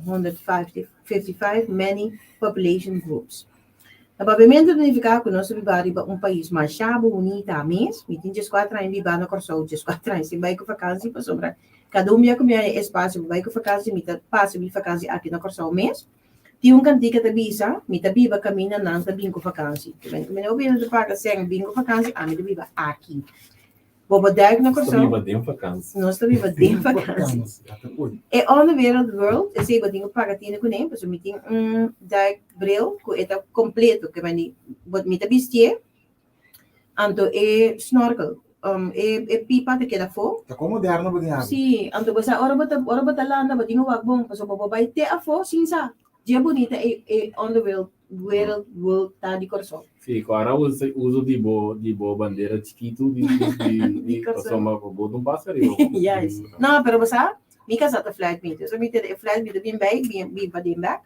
155 many population groups. Na papiamentu ta nifiká ku nos ta biba riba un pais masha bunita mes. Mi tin 14 aña biba na Kòrsou, 14 aña sin bai ku vakansi pasobra kada un bia ku mi haña espasio pa bai ku vakansi mi ta pasa mi vakansi aki na Kòrsou mes. Tin un kantika ta bisa, mi ta biba kaminda nan ta bin ku vakansi. Mi no bini ta paga sèn bin ku vakansi, ami ta biba aki. Bo por duik na Nos ta Kòrsou. biba den vakansi. Nos ta biba den vakansi. E on the wereld world, esei bo tin ku paga tinu kuné, pasobra mi tin un duikbril ku e ta kompleto, ke mandi bo mi ta bistié, anto e snorkel, e e pipa ta keda afó. Ta kon moderno bo tin abi. Sí, anto bo sa ora bo ta ora bo ta landa bo tin ku wak bon, pasobra bo bai te afó sin sa. Dje bunita e e on the wereld wereld world ta di Kòrsou. Sí, ku ara usa uso di bo di bo bandera chikitu di di di Di di Kòrsou. pasobra bo bo ta un pasa riba. Juist. No, pero bo sa, mi kasá ta fluit mi. Dus mi ta e fluit mi ta bin bij, bin bin paden bek.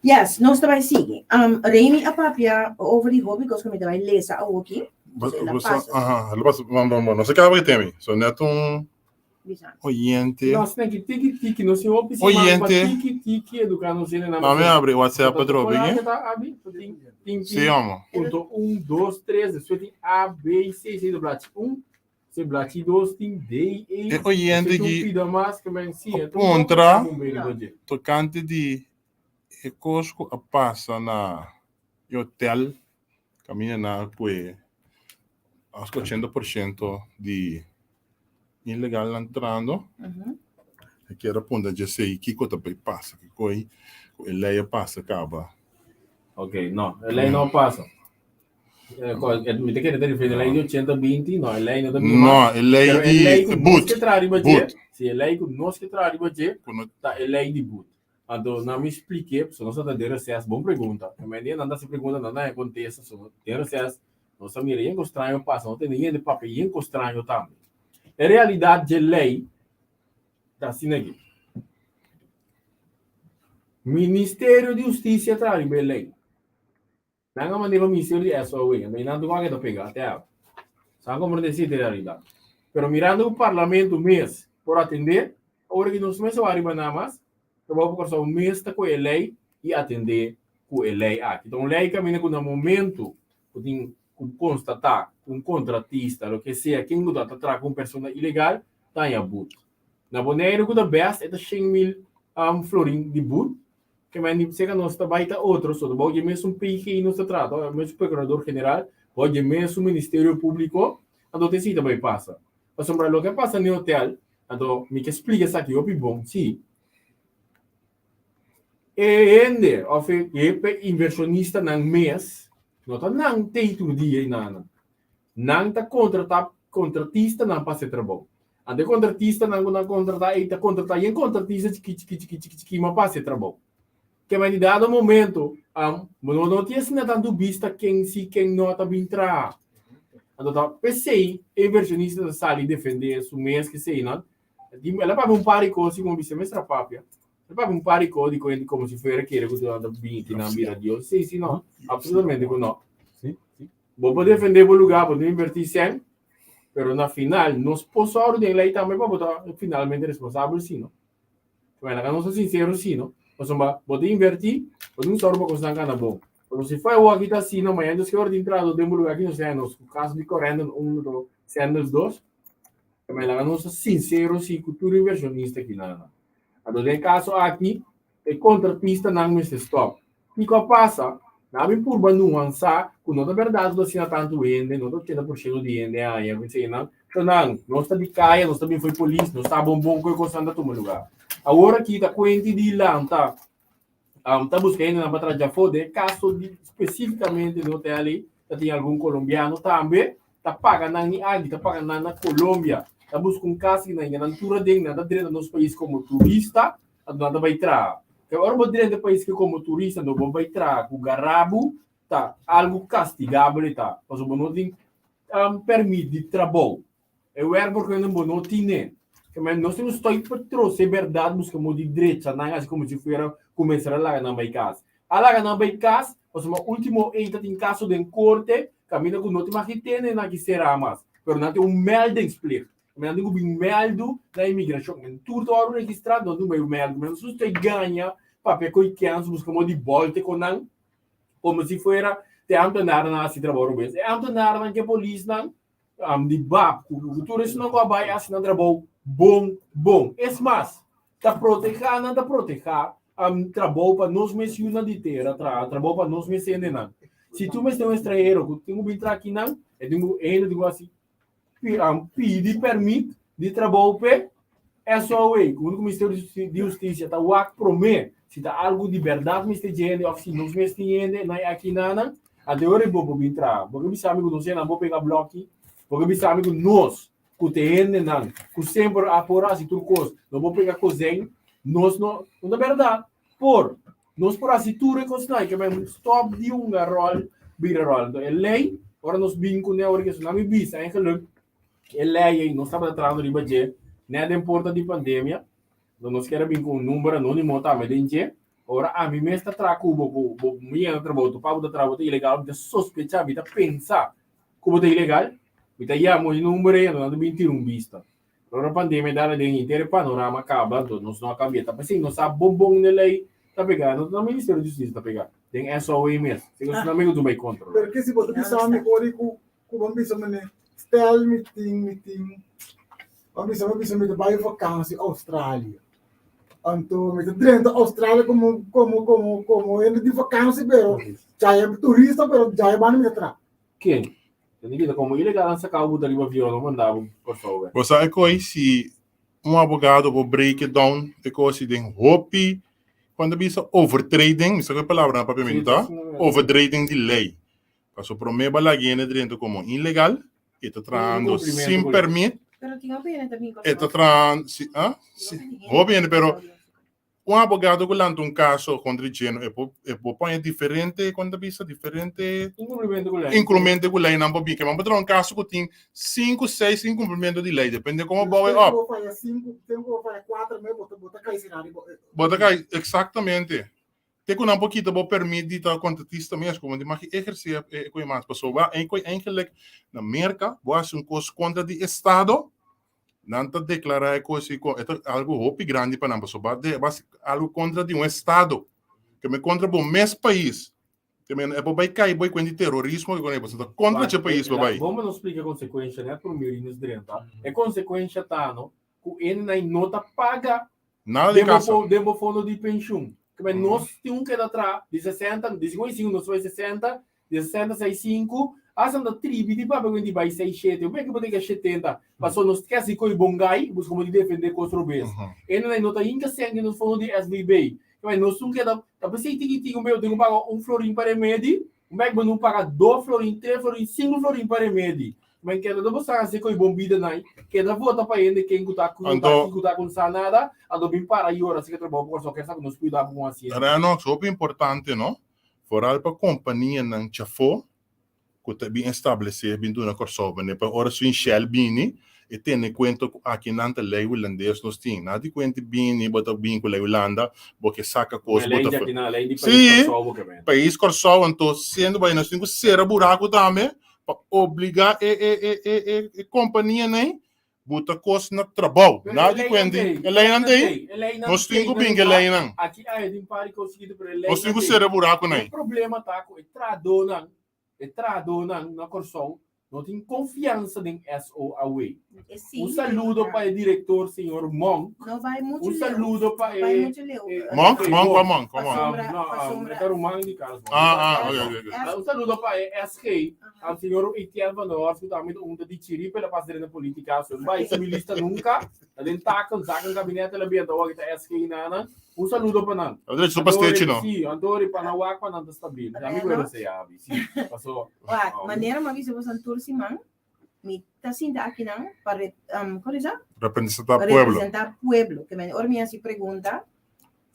Yes, nos ta bai sigui. Um, Remy a papia over di hopi kos ku mi ta bai lesa awoki. Bo Dus el a bo sa, pasa. aha, el a pasa, bon, bon, bon. No se kaba ki temi. So net un Bisa. oyente. Nos ten ki tiki tiki, nos tin hopi siman pa Oyente. tiki tiki educa nos hende nan. Mami abri WhatsApp Pasobra atrobe, ora ke? ke ta abi, so tin tin Sí, tin amo. punto un, dos, tres, despues tin A, B, C, C ta blachi un, se blachi dos tin D, E, E oyente despues tin un ki pida mas ke men si, a e ta un hopi puntra bon beri pa dje. tocante di e cos cu a pasa na e hotel caminda na cu as 80% di ilegalnan entrando. E kier a puntra djesei kiko ta bay pasa, kiko e ku e lei a pasa kaba. Ok, no, e lei no a pasa. Mi ta kere ta referi na lei di 80 20, no, e lei no ta bin No, mas. e lei Pero e di lei ku nos boet, ke traha riba dje, boet. si e lei ku nos ke traha riba dje, Ku no ta e lei di boet. Anto nan mi spliké, pasobra nos a ta den reces, bon pregunta. E mende nan ta hasi pregunta, nan ta haña kontesta, so den reces nos a mira yen kos straño pasa, nos tende hende papia yen kos straño tambe. E realidat dje lei ta asina aki. Ministerio di Hustisia traha riba e lei. Nan a mand'é pa Ministerio di SOW, anto ei nan tur wak e ta pega te awe. Sa komprendé si ta e realidat. Pero mirando ku Parlamento mes por atendé, awor ki nos mes a wak riba nan mas, Trabou pa Kòrsou mes ta kohe e lei i atendé ku e lei aki. Ta un lei kaminda ku na momento ku tin ku konstatá ku un kontratista, loke sea, ken ku ta, ta traha ku un persona ilegal, ta haña but. Na Boneiru ku ta bèst e ta 100.000 florin di but, Ke men di seka nos ta bai ta otro so bou dje mesun PG nos ta trata, mesun procurador general, bou dje mesun ministerio publico, anto te si ta bai pasa. Pasobra loke a pasa n'e hotel, anto mi ke splika esaki hopi bon, si e hende of e inversionistanan mes no ta nan tei tur dia einan, nan ta contrata contratistanan pa hasi trabou. Anto e kontratistanan ku nan kontratá ei ta kontratá yen kontratista chikí chikí chikí chikí chikí ma pa hasi e trabou. Ke men di dado momento bo no no tin asina tantu bista ken si ken no ta bin traha. Anto ta p'esei e inversionista ta sali defendé su mes keseinan. El a papia un par di kos i komo bisa mester a papia. El a papia un par di kos di koe komo si fuera kere ku nan ta bin aki nan bira Dios. Sí, sí no, absolutamente ku no. Bo por defendé bo lugá, bo ta invertí sèn, pero na final nos por sòru den lei tambe pa bo ta finalmente responsabel si no. Bueno, laga nos ta sinsero si no, pasobra bo ta invertí, bo tin ku sòru pa kosnan kana bon. Pasobra si fue awor aki ta asina, mañana Dios ke ora tin trahadó den bo lugá aki nos ta haña nos ku kaso di Corendon un do Sandals dos. Bueno, laga nos ta sinsero si ku tur invershonista aki nan. Anto den e kaso aki e kontratistanan mester stòp. Kiko a pasa? Nan a bin purba nuansá ku no ta bèrdat ku ta asina tantu hende, no ta 80% di hende haña ku eseinan. Pero nan, nos ta di kaya, nos ta bin fo'i polis, nos sa bon bon ku e kosnan ta tuma lugá. Awor aki ta kuenti di lanta, ta buska hendenan pa traha djafó. Den e kaso di spesífikamente den hotel ei, ta tin algun kolombiano tambe ta paga nan ni aki, ta paga nan na Colombia. Ta buska un kas i nan yega nan tur aden, nan ta drenta nos pais komo turista, anto nan ta bai traha. Pero ora bo drenta e pais ke komo turista anto bo bai traha ku garabu, ta algu kastigabel e ta, pasobra bo no tin pèrmit di trabou. E werkvergunning bo no tine. Ke men nos tin un stoi pa trose bèrdat buska modo di drecha nan hasi komo si fuera kuminsá a laga nan bai kas. A laga nan bai kas pasobra ultimo ei ta tin kaso den korte kaminda ku no tin mag di tene nan ki será mas pero nan tin un meldingsplicht. Men nan tin ku bin mèldu na imigrashon. Men tur ta wòrdu registrá nan tin ku bai mèldu. Men nos ta gaña papia ku e kèns buska modo di bòlte ku nan komo si fuera te ámtenarnan a hasi trabou robes. E ámtenarnan ku e polisnan di bab ku tur esnan ku a bai hasi nan trabou bon bon. Es mas, ta protehá nan ta protehá trabou pa nos mes yunan di tera traha, trabou pa nos mes hendenan. Si tur mester un estranhero ku tin ku bin traha akinan, e tin ku e hende tin ku hasi pidi pèrmit di trabou p'e SOA, ku úniko Ministerio di Hustisia ta wak promé si ta algu di bèrdat mester dje hende òf si nos mes tin hende na e akinanan, anto e ora bo por bin traha. Bo ke bisa mi ku nos hendenan por pega blòki? Bo ke bisa mi ku nos ku ta e hendenan ku semper a por hasi tur kos no por pega kozèn? Nos no, no ta bèrdat. Por. Nos por hasi tur e kosnan ke men stòp di hunga ròl bira ròl. Anto e lei, ora nos bin kuné ora ke esnan mi bisa eigenlijk e lei ei nos tabata trahando riba dje nèt den porta di pandemia. Anto nos kier a bin ku un number anónimo tambe den dje. Ora ami mes ta traha ku bo ku bo mi yega na trabou topa bo ta traha bo ta ilegal mi ta sospechá mi ta pensa ku bo ta ilegal mi ta yama e number ei anto nan ta bin tira un bista. Ora pandemia dal aden henter e panorama kaba, anto nos no a kambia. Ta p'esei nos sa bon bon n'e lei ta pega, no ta na Ministerio di Hustisia ta pega, den SOA mes. Si nos no amigo tumba e kontrol. Pero ke si bo ta bisa mi ora ku ku bo bisa mane stel mi tin mi tin bo bisa bo bisa mi ta bai vakansi Australia anto mi ta drenta Australia komo komo komo komo hende di vakansi pero djaya turista pero djaya banda mi ta traha. Ken? Tende kita komo ilegal nan saka bo buta riba avion no manda bo Kòrsou bek. Bo sa e koi si un abogado por break it down e kos si den hopi kuando bisa overtreding mi sa ku e palabra na papiamentu ta overtreding di lei paso prome bo a laga hende drenta komo ilegal e ta trahando sin permit e ta trahando si ah si hopi hende pero Un abogado ku lanta un kaso kontra di djeno e por e por poña diferente kon ta bisa diferente Inkumplimentu ku lei. inkumplimentu ku leinan por bin. Ke bo traha un kaso ku tin sinku seis inkumplimentu di lei depende komo bou e op. Bo faya sinku, tempu bo faya kuater mes bo ta bo ta kai sera riba e. Bo ta kai eksaktamente. Te ku nan por kita bo permit di ta kontratista mes ku bo no tin mag ehersé e koe mas pasobra e koe eigenlik na Merka bo hasi un kos kontra di estado Nan ta deklará e kos ku e ta algu hopi grandi pa nan, pasobra bo a hasi algu kontra di un estado, ke men kontra bo mes pais. Ke men e por bai kai bo e kuenta di terorismo ke bo ta kontra dje pais bo bai. Bon bo no splika e konsekuensha nèt promé Rinus drenta. E konsekuensha ta no ku hende no ta paga Nada di kasa. Den bo fondo di penshun. Ke men nos tin un keda traha di sesenta, di sinkuenta i sinku nos bai sesenta, di sesenta sai sinku, asta nan ta tribi di papia ku di bai sei shete. Un beke bo ta yega shetenta, pasobra nos ke hasi koi bon gai, busca modo di defende kos robes. E nan no ta hinka sèn den nos fondo di SVB. Ke men nos un keda, ta p'esei tiki tiki un beke bo tin ku paga un florin pa remedi, un beke bo no paga dos florin, tres florin, sinku florin pa remedi. Men keda no bo sa hasi koe bon bida nai, keda vota pa hende ken ku ta ku ta Anto. ku ta ku sa nada, anto bin para yora si ke trabou pa Kòrsou ker sa ku nos kuida ku un asiento. Renox, hopi importante no, foral pa kompanianan chafó ku ta bin establesé, bin duna Kòrsou, manera pa ora su Shell bini e tene kuenta ku aki nan ta lei hulandes nos tin. Nada di kuenta bini bo ta bin ku lei Hulanda, bo ke saka kos bo Lei ta di aki nan, lei di pais Sí, Kòrsou bo ke men. pais Kòrsou anto siendo bai nos tin ku sera buraku tambe pa obliga e e e e e e kompanianan buta kos na trabou. Pero Na e di leinan kuenti, tei, e leinan tei, e leinan nos tin tei ku na bin ku e lugar. leinan. Aki aya tin par di kos chikitu, pero e Nos tin leinan ku tei. sera burakunan. E problema ta ku e trahadónan, e trahadónan na Kòrsou no tin konfiansa den SOAW. E Un saludo pa e direktor señor Monk. No bai muchu Un leu. saludo pa No bai e muchu leu. e Monk, ok, Monk, bon. kua Monk, kua Monk? Pasobra, No, pasobra. e ta ruman di Carlos Monk. Ah, ah, ok, ok, ok. Ah, Un saludo pa e SG, al señor Etienne van der Horst, ku tambe ta un ta di Chiripa, el a pasa den politica, so el bai su milista nunca, ta den taken, zaken kabinet el a benta awor ta SG nana. Un saludo pa nan. A drecha su pastechi no. Sí, antori pa nan wak pa nan ta stabil. Mi ku se yabi, sí. Paso. Wak, manera mi a bisa boso tur siman, mi ta sinta akinan pa re, um, kon bisa? Representá pueblo. Representá pueblo. Ke men ora mi hasi pregunta,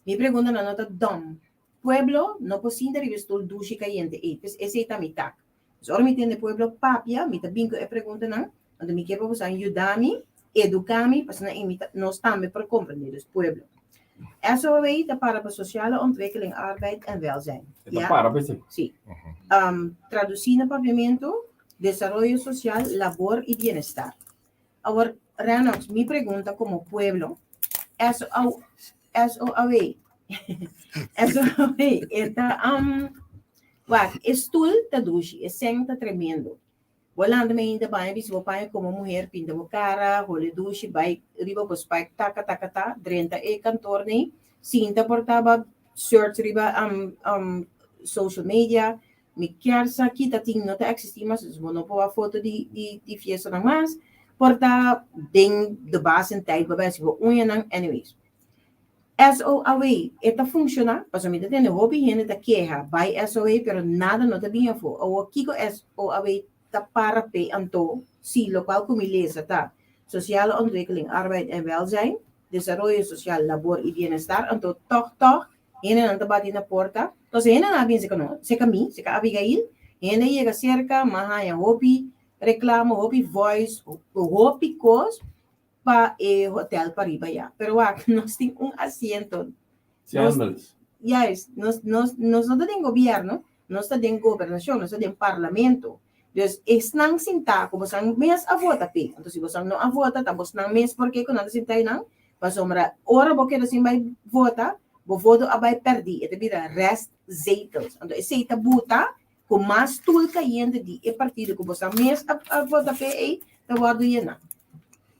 mi preguntanan no ta dòm. Pueblo no por sinta riba e stul dushi kayente ei. Pues esei ta mi tak. Pues ora mi tende pueblo papia, mi ta bin ku e preguntanan, anto mi ke pa boso yuda mi. Eduká mi pasobra mi ta nos tambe por komprendé dus pueblo. SOAW ta para pa Sociale Ontwikkeling, Arbeid en Welzijn. E ta para pa esei? Sí. Tradusí na papiamentu, Desaroyo Sosial, Labor i Bienestar. Awor, Renox, mi pregunta komo pueblo, SOAW, SOAW e ta, wak, e stul ta dushi, e sèn ta tremendo. Bo lanta mainta baña bisti bo paña komo muher pinta bo kara, hole dushi, bai riba bo spike taka taka ta, drenta e kantor nei, sinta por ta ba search riba social media, mi kier sa kita tin no ta existi mas, dus bo no por wak foto di di di fiestanan mas, por ta den de baas en tijd bo bai hasi bo uñanan, anyways. SOAW e ta funciona? Pasobra mi ta tende hopi hende ta keha bai SOAW pero nada no ta bin afo. Awor kiko SOAW ta para p'e anto? Si locual cu mi lesa ta Sociale Ontwikkeling, Arbeid en Welzijn, Desaroyo Social, Labor y Bienestar, anto tog tog hendenan ta bati na porta. Entonces hendenan a bin cerca no, cerca mi, cerca Abigail, hende a yega cerca, m'a haña hopi reclamo, hopi voice, hopi cos. pa e hotel pariba ya. Pero wak, nos tin un asiento. Sandals. Juist, nos, nos, nos no ta den gobierno, nos ta den gobernacion, nos ta den parlamento. Dus esnan sintá ku bosan mes a vota p'e. Anto si bosan no a vota, ta bosnan mes porke ku nan ta sintá einan. Pasobra ora bo keda sin bai vota, bo voto a bai pèrdí, e ta bira restzetels. Anto esei ta buta ku mas stoel kayente di e partido ku bosan mes a vota p'e ei ta wòrdu yená.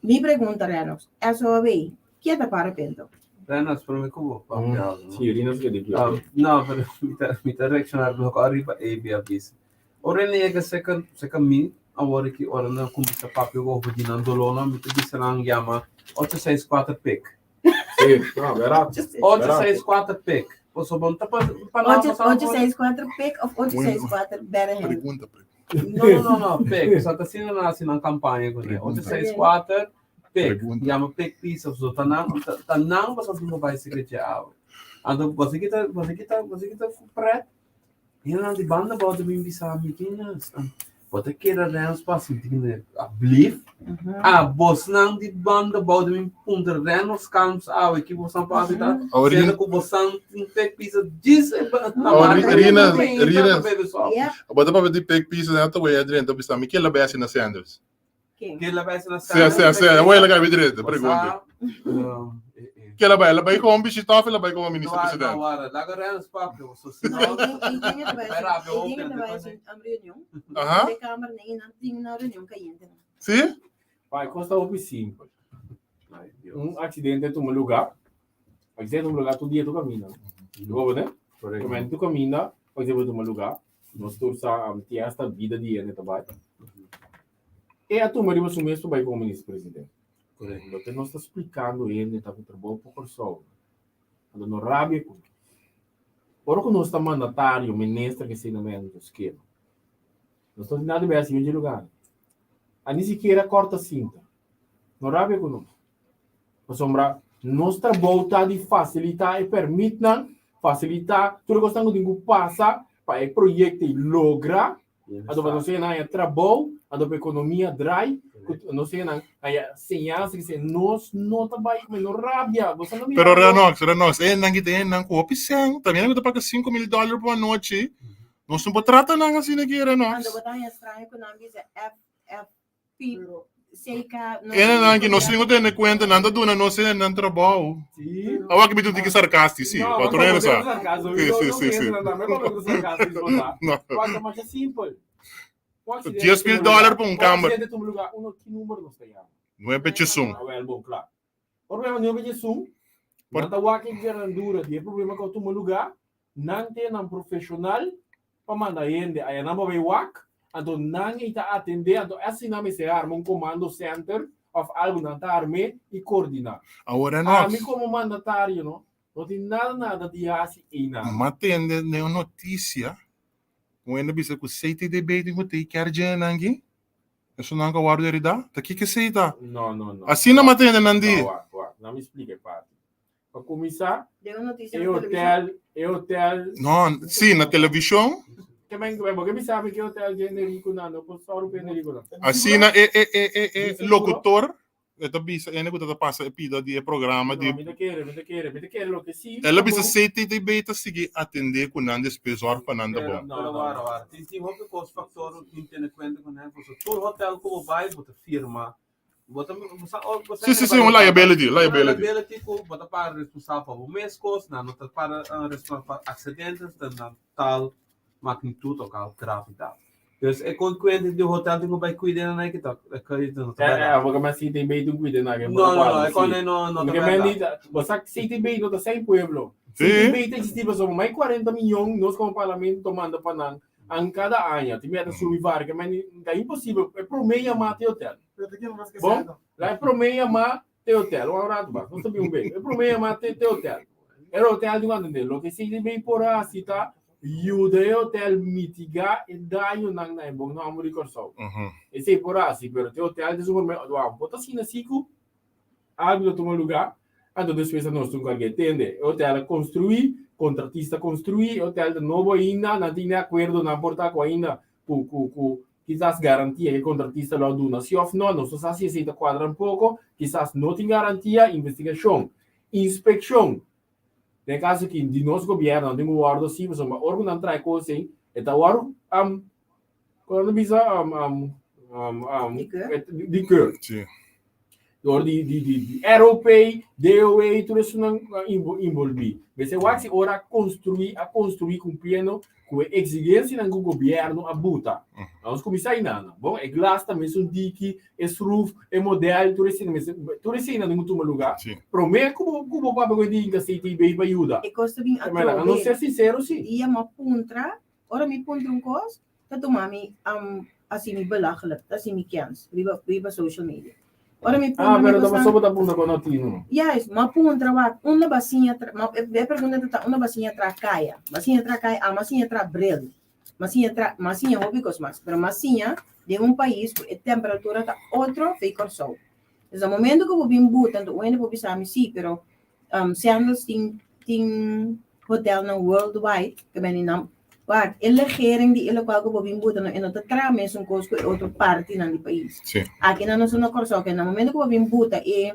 Mi pregunta Renox, SOAW, ke ta para p'ento? Renox, prome ku bo papia algu. Si, Renox ke di papia. No, pero mi ta reakshoná loko ariba AB a bisa. Ora e yega serka serka mi, awor ki ora nan kuminsá papia over di nan dolónan, mi ta bisa nan yama 864 pik. Sí, no, bèrdat. 864 pik. Pasobra bo no ta pa pa nan Ocho, pasá ocho, seis, kuater pik of ocho, seis, kuater bèrhèn? Pregunta, pregunta. No, no, no, no, pik. Sa ta asina nan hasi nan kampaña kuné. Pregunta. 864 pik. Pregunta. Yama pik pisa pasobra ta nan, ta, ta nan pasobra tin ku bai sekretia awe. Anto boso kita, boso kita, boso kita prèt. Hende di banda bou ta bin bisa mi kinas. Bo ta kere Rens pa sinti kende a blief. A bosnan di banda bou ta bin puntra Renos kalms awe ki bosnan pa hasi ta. Awor Sendo ku bosnan tin pek pisa djis e na Awor marka Rina, Rina Rina. bebe sòp. Yep. Bo ta papia di pek pisa na ta wei adrenta bisa mi kila bai hasi na Sanders. Ken? Kila bai hasi na Sè, Sanders. sè, sè, awor el a gabi drenta, Bosa, pregunta. eh, eh. Kila bai, el a bai komo bishita of el a bai komo minister No, no, president? wara, laga Rens papia, so si No, no, e den, e den e ta bai bai hasi, rabia e hopi, den e ta anto bai kon hasi un reunion. Aha. De kamer nee, nan tin una reunion kayente. Si? Bai, kos ta hopi simpel. Ai, Dios. Un aksidente tuma lugá. Aksidente tuma lugá tur dia tur kaminda. Bo ne? Correcto. Kaminda tur kaminda, aksidente tuma lugá. Nos tur sa um, ti hasta vida di hende ta bai. E a tuma riba su mes pa bai komo minister presidente. Correcto. Loke nos ta splikando hende ta ku trabou pa Kòrsou. Anto no rabia ku mi. Ora ku nos ta mandatario, minister ke esei na mendo skema. Nos no tin nada di bai hasi dje lugar. A ni sikiera kòrta sinta. No rabia ku nos. Pasobra nos trabou ta di fasilitá e pèrmitnan, fasilitá tur e kosnan ku tin ku pasa pa e proyekto ei logra. Anto pa nos hende haña trabou, anto pa ekonomia drai, ku nos hendenan haña señansa ku se nos no ta bai ku no rabia. Bo sa no mira Pero bo. Renox, Renox, e hendenan ki ta hendenan ku hopi sèn, ta mira ku ta paga 5000 dòler pa un anochi. Nos no por trata nan asina aki, Renox. Anto bo ta haña straño ku nan bisa F, F, P, C, K. No, Hendenan ki nos tin ku tene kuenta, nan ta duna nos hendenan trabou. Sí. Awor ki mi tin tiki sarcasti, sí, No, pa tur hende sa. sarcasmo. Sí, sí, sí, sí. No. No. Cuanto mas simpel. 10.000 dòler pa un kamber. Accidente tuma lugar, uno ki numero nos ta yama? Nuebe djesun. Ah, wel, bon, kla. Ora mi nuebe djesun, nan ta wak e grandura di e problema ku a tuma lugar, Nan te nan profesional pa manda hende aya nan pa bay wak, anto nan ei ta atende, anto asina mester arma un comando center of algo nan ta arm'é y coordina. Awor Enox. Ami como mandatario no, no tin nada nada di haci einan. M'a tende den un noticia un hende bisa cu CTDB tin cu take care dje nan aki, esunnan cu a wordo herida, ta kiko esey ta? No, no, no. Asina m'a tende nan di. No, wak, wak, nan mi splica e parti. Pa kuminsá, Den un notisia e na televishon. hotel, e hotel. No, sí, na televishon. Ke men, bo ke bisa mi ke hotel dje hende riku nan, no por sòru pa hende riku nan. Asina e e e e e Di seguro. lokutor. E ta bisa ene ku ta ta pasa e pida di e programa di. No, mi ta kere, mi ta kere, mi ta kere loke si. El a bisa CTTB ta sigui atendé ku nan despues zorg pa nan ta bon. No, Pero no. wara, wara. Tin tin hopi kos faktor ku tin tene kuenta ku nan. Pasobra tur hotel ku bo bai bo ta firma. Bo ta bo sa bo sa Sí, sí, sí, un liability, liability. Liability ku bo ta para responsabel pa bo mes kos, nan no ta para responsabel pa aksidentes, nan tal magnitud of al gravidad. Dus e kon kuente di hotel tin ku bai kuida nan aki ta e koi no ta Eh, berdad. eh, porque mas CTB tin cuida na que No, no, no, e kon no no ta Porque men berdad. di, bo sa CTB no ta sei pueblo. Sí. CTB ta existi pasobra mai 40 miyon nos como parlamento manda pa nan an cada aña. Tin meta subi var, que men ta imposible. E prome yama te hotel. Pero te quiero más que Bom. sea. La e prome yama te hotel. Un rato ba, nos ta bin un bek. E prome yama te te hotel. E hotel di cuando loke CTB por hasi ta yuda e hotel mitiga e dañonan na e bon nomber di Kòrsou. Esei por hasi, pero te hotel ta super wou, bo ta asina si ku algu ta tuma lugá, anto despues a nos tin ku algu tende. E hotel a konstruí, kontratista a konstruí, e hotel ta nobo ainda, nan tin e akuerdonan por ta ku ainda ku ku ku kisas garantia ku e kontratista lo a duna si òf no, nos no sa si esei ta kuadra un poko, kisas no tin garantia, investigashon, inspekshon. Den e kaso aki di nos gobièrnu nan tin ku wòrdu si pasobra ora ku nan trae kos ei e ta wòrdu kon nan ta bisa di keur. Dor di di di di ROP, DOA tur esunnan involví. Mester wak si ora a konstruí a konstruí kumpliendo ku e eksigensianan ku gobièrnu a buta. Nos kuminsá einan. Bon, e glas ta mesun diki, e sruf, e modèl, tur esei mester, tur eseinan tin ku tuma lugá. Promé ku bo ku bo papia ku e di hinka CTB pa yuda. E kos ta bin Mela, atrobe. nos ser sinsero si. Dia mi a puntra, ora mi puntra un kos, ta tuma mi hasi mi belachelijk, ta hasi mi kens riba riba social media. Ora mi puntra Ah, mi pero ta kosnan, pasobra bo ta puntra kon no tin no. Juist, mi a puntra wak, unda bo a siña tra, ma e pregunta ta ta unda bo a siña traha kaya? Bo a siña traha kaya, ah, mi a siña traha bril, mi a siña traha, mi a siña hopi kos mas, pero mi a siña den un pais ku e temperatura ta otro fei Kòrsou. Dus na momento ku bo bin buta, anto un hende por bisa mi si, pero Sandals tin tin hotelnan worldwide ke beni nan wak e legering di e lokual ku bo bin buta no e no ta traha mesun kos ku e otro partinan di pais. Aki nan nos na Kòrsou ke na momento ku bo bin buta e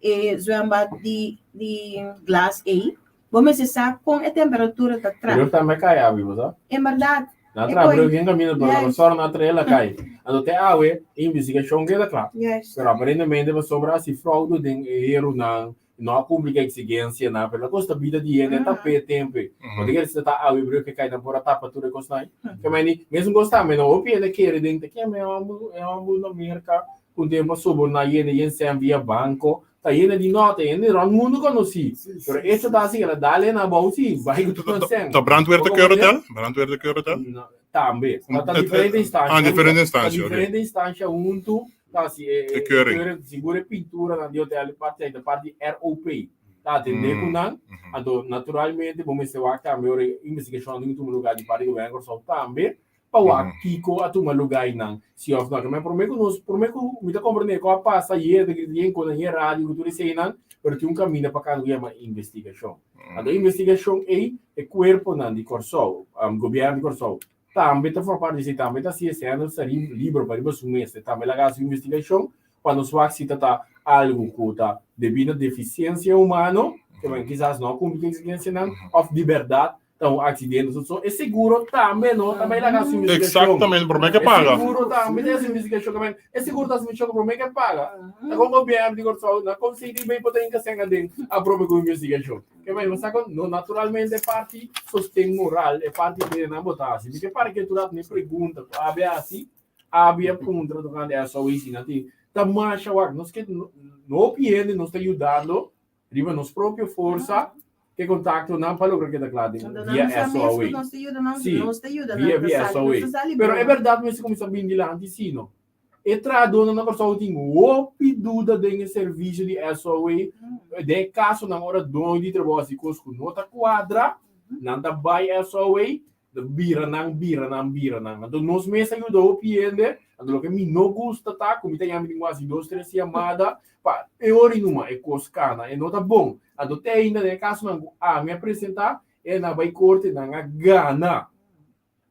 e zwembad di di glas ei bo mester sa kon e temperatura ta traha. Brug tambe kai abi bo sa? En bèrdat. Nan traha brug den kaminda pero nan sòru nan traha el a kai. Anto te awe e investigashon keda kla. Pero aparentemente pasobra hasi froude den e herunan no a cumpli cu exigencianan, pero la cosa ta bida di hende ta pe tempo. No ta kere si ta awe brug ke kai nan por a tapa tur e cosnan. Ke meni, mesun cos tambe no hopi hende kere den ta keme e homber, e homber na Merca cu tempo a soborna yende yen cen via banco, ta yende di no, ta yende rond mundo conoci. Pero echo ta asi, el a dal e na abou si, bai cu tur nan cen. Ta brandweer ta keur hotel? Brandweer ta keur hotel? No, tambe. Ta diferente instancia. Ah, diferente instancia, Ta diferente instancia hunto. Ta si e, E keuring. keuring, sigur e pinturanan di hotel e parti ei ta parti ROP. Ta atendé ku nan. Anto naturalmente bo mester wak tambe ora e investigashon tin ku tuma lugá di parti gobièrnu Kòrsou tambe pa wak kiko a tuma lugá einan. Si òf no. Ke men promé ku nos promé ku mi ta komprendé ku a pasa ayer ta grita yen kos yen radio ku tur eseinan pero tin un kaminda pa kanda ku yama investigashon. Anto e investigashon ei e kuerponan di Kòrsou, gobièrnu di Kòrsou Tambe ta forma parti di esei, tambe ta hasi esei, no ta libro pa riba su mes, e tambe laga hasi un investigashon pa nos wak si ta ta algu ku ta debí na defisiensia humano, ke men kisas no a kumpli ku eksigensianan, òf di bèrdat ta un aksidente. So, so e seguro tambe no ta bai laga hasi un investigashon. Eksaktamente, promé ke paga. E seguro tambe ta hasi un investigashon, ke men e seguro ta hasi investigashon promé ke paga. Ta kon gobièrnu di Kòrsou na konsigi bai por ta hinka sèn aden a promé ku investigashon. Ke bai bo sa kon no naturalmente e parti sosten moral, e parti ku nan bo ta hasi. Mi ke para ke tur rat mi pregunta ku abi a hasi, abi a puntra tokante SOE si nan tin. Ta masha wak nos ke no hopi hende nos ta yudando riba nos propio forsa ke kontaktonan pa logra keda kla den via SOE. Si, via via SOE. Pero e bèrdat mester kuminsá bin dilanti si no. E trahadónan na Kòrsou tin hopi duda den e servisio di SOA. Den e kasonan ora doño di trabou hasi kos ku no ta kuadra, nan ta bai SOA, ta bira nan, bira nan, bira nan. Anto nos mes a yuda hopi hende, anto loke mi no gusta ta ku mi ta yama mi tin ku hasi dos tres yamada pa e ora i numa e kos kana, e no ta bon. Anto te ainda den e kasonan ku ami a presentá, e nan a bai korte, nan a gana.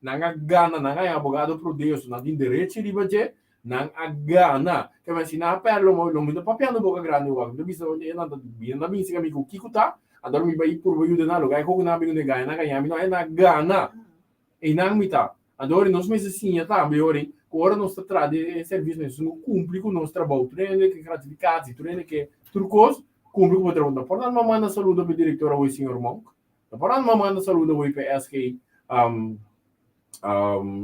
Nan a gana, nan a haña abogado pro Deus, nan tin derechi riba dje. Nan a gana. Ke men si nan a pèrdè lo lo mi ta papiando boka grandi wak. Mi ta bisa e nan ta bira nan bin sika mi ku kiko ta, anto mi bai purba yuda nan. Loke a koku nan a bin ku gana nan gaña mi no, e nan a gana. Einan mi ta. Anto ora nos mester siña tambe ora ku ora nos ta traha den e servisio nos tin ku kumpli ku nos trabou. Tur hende ke gratifikasi, tur hende ke tur kos, kumpli ku bo trabou. No por nan no manda saludo pa e direktor awor señor Monk. No por nan no manda saludo awor pa SG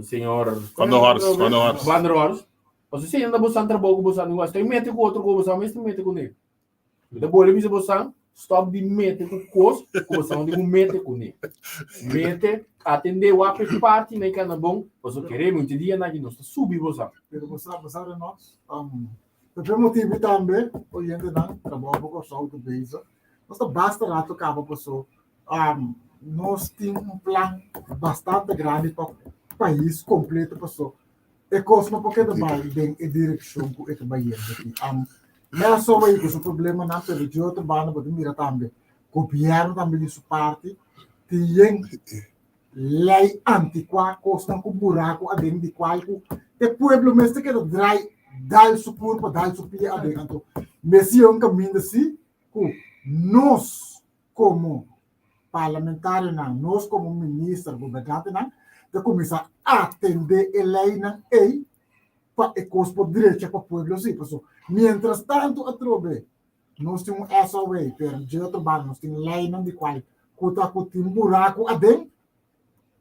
señor Van der Horst, Van der Horst. Van der Horst. Pasobra si hende bosan trabou ku bosan igual, si ta mete ku otro ku bosan mester mete kuné. Mi ta bolbe bisa bosan, stop di mete ku kos ku bosan no tin ku mete kuné. Mete, atendé wak e parti na e kana bon, pasobra kere mi un dia na ki nos ta subi bosan. Pero bo sa, bo sa Renox, um, pa e motibu tambe, oyentenan, trabou pa Kòrsou ta bezig. Nos ta basta rato kaba paso um, nos tin un plan bastante grandi pa pais kompleto paso e kos no por keda bai den e direkshon ku e ta bai yendo aki. Um, no so bai ku su problemanan, pero di otro banda bo ta mira tambe gobièrnu tambe di su parti tin yen lei antikuá, kosnan ku buraku aden di kual ku e pueblo mes ta keda drai dal su kurpa, dal su pia aden. Anto mester un kaminda si ku nos komo parlamentarionan, nos komo minister, gobernantenan, ta kuminsá atendé e leinan ei pa e kos por drecha pa pueblo si. Pasobra mientras tantu atrobe nos tin un SOA, pero dje otro banda nos tin leinan di kual ku ta ku tin buraku aden,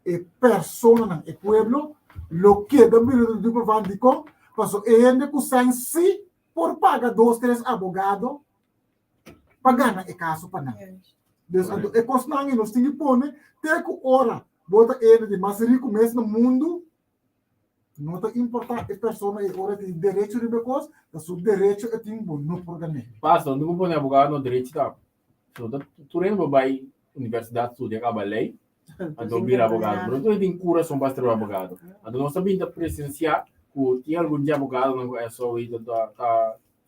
e personanan, e pueblo, lo keda mira di dupa van dikon, pasobra e hende ku san si por paga dos tres abogado pa gana e kaso pa nan. Dus anto e kosnan ei nos tin di pone te ku ora bo ta ene di mas riku mes na mundu, no ta importá e persona ei ora tin derecho riba e kos, ta su derecho e tin, bo no por gan'é. Pas, no tin ku pone abogado no derecho ta. So ta tur hende por bai universidat studia kaba lei, anto bira abogado. Pero no tur hende tin kurason pa ser abogado. Anto nos ta bin ta presensiá ku tin algun di abogadonan ku SOE ta ta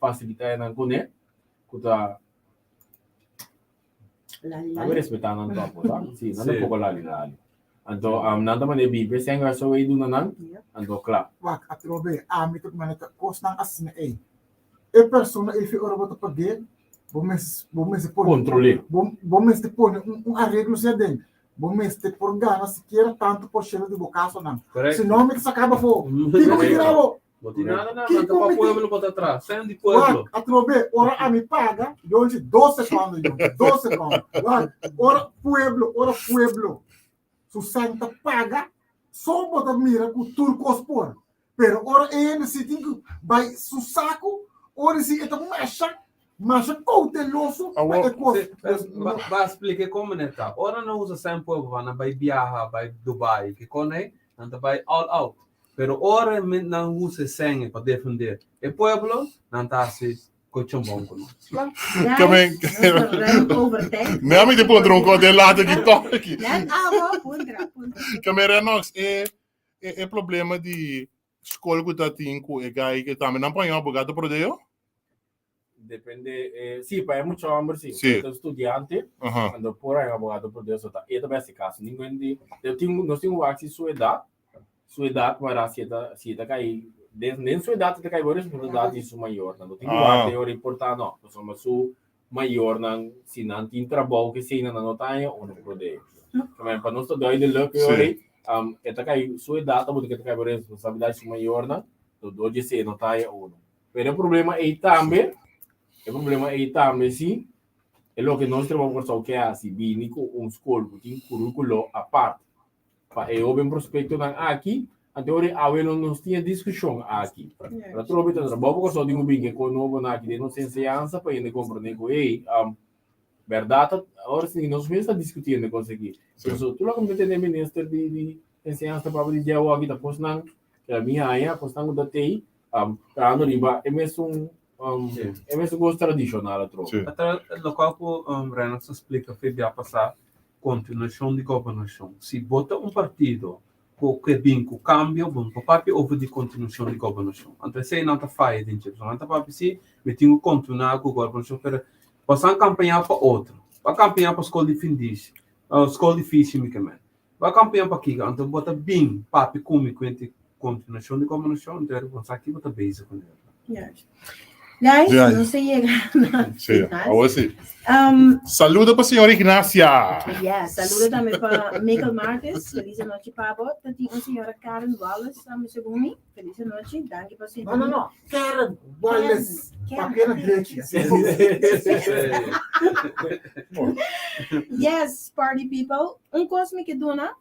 fasilitá nan kuné ku ta Lali Nan lali. respetá nan tòg, bo sa? Sí, nan ta Sí. poko lali lali. Anto um, nan ta manera bibi sèn SOE duna nan, anto kla. Wak, atrobe, ami ta manera ta kosnan asina ei. E persona ei fi ora bo ta pag'é, bo mes bo mester pone Kontrol'é. bo bo mester pone un un areglo si aden. Bo mester por gana sikiera tantu por shento di bo kasonan. Korekto. Si no mi ta saka bo afó. Kiko mi tira bo? Bo tin nada na Kiko nan ta pa mi tin? pueblo bo ta tra. Sèn di pueblo. Wak, atrobe, ora ami paga, yonchi dos sekondo yonchi, dos sekondo. Wak, ora pueblo, ora pueblo su sèn ta paga, so bo ta mira ku tur kos por. Pero ora e hende si tin ku bai su saku, ora si e ta masha, masha kouteloso pa Awor, e kos. Sí, ba, ba explique como ne ta. Ora nan usa sèn pueblo pa nan bai biaha, bai Dubai, ke kon ei, nan ta bai all out. Pero ora nan usa e sèn pa defendé e pueblo, nan ta hasi kochon bon ku nos. Guys, nos ta ruim over tijd. Nee, mi te puntra un kos den later ki tòg aki. Net abo, puntra, puntra. Kame Renox, e e problema di skol ku ta tin ku e gai ke tambe nan paña abogado prodeo? Depende, eh, sí, pa e mucha homber sí. Sí. Ta estudiante, Aha. ando por ahí abogado por Dios, ta e ta best caso. Ningun di, eu tin, nos tin wak si su edad, su edad para si eta, si eta kai, den, den su edad ta kai bo responsabilidad di su mayor. No tin Ah. wak de importa no. Pasobra su mayornan si nan tin trabou ke esei nan no ta haña uno prodeo. Tamen pa nos ta duidelijk Sí. ori, um, e ta kai su edad ta ke ta kai bo responsabilidad su mayornan, do do di esei no ta haña uno. Pero e problema ei tambe, e problema ei tambe si, e loke nos trabou Kòrsou ke hasi, bini ku un skol ku tin kurikulo apart pa e hoben prospektonan aki, anto ora awe lo nos tin e diskushon aki. Pero atrobe ta trabou pa Kòrsou tin ku bini ku e nobonan aki den nos enseñansa pa hende komprende ku hey, bèrdat ta, ora si nos mes ta diskutiendo e kos aki. Sí. So tur loke mi ta tende minister di di enseñansa papia di dje awor aki ta kosnan ku a bin haña, kosnan ku ta tei trahando riba e mesun e mesun kos tradishonal atrobe. Sí. Atra lokual ku Reynolds a splika fe bia pasá, kontinuashon di gobernashon. Si bo ta un partido ku ke bin ku kambio, bo no por papia over di kontinuashon di gobernashon. Anto esei nan ta faya den dje. Pasobra nan ta papia si, mi tin ku kontinuá ku gobernashon, pero pasan kampañá pa otro. Bo a kampañá pa skol di findishi, skol difísil mi ke men. Bo a kampañá pa kiko? Anto bo ta bin papia ku mi kuenti. kontinuashon di komunikashon, anto bo sa ki bo ta bezig kuné. Juist. Guys, Ja. nos a yega na Sí, final. awor sí. Um, Saludo pa señora Ignacia. Yeah, saludo tambe pa Michael Martis. Felis anochi pa bo. Tin un señora Karen Wallace tambe segun mi. Felis anochi. Danki pa No, no, no. Karen Wallace. Karen. Papia na drechi. Yes, party people. Un kos mi ke duna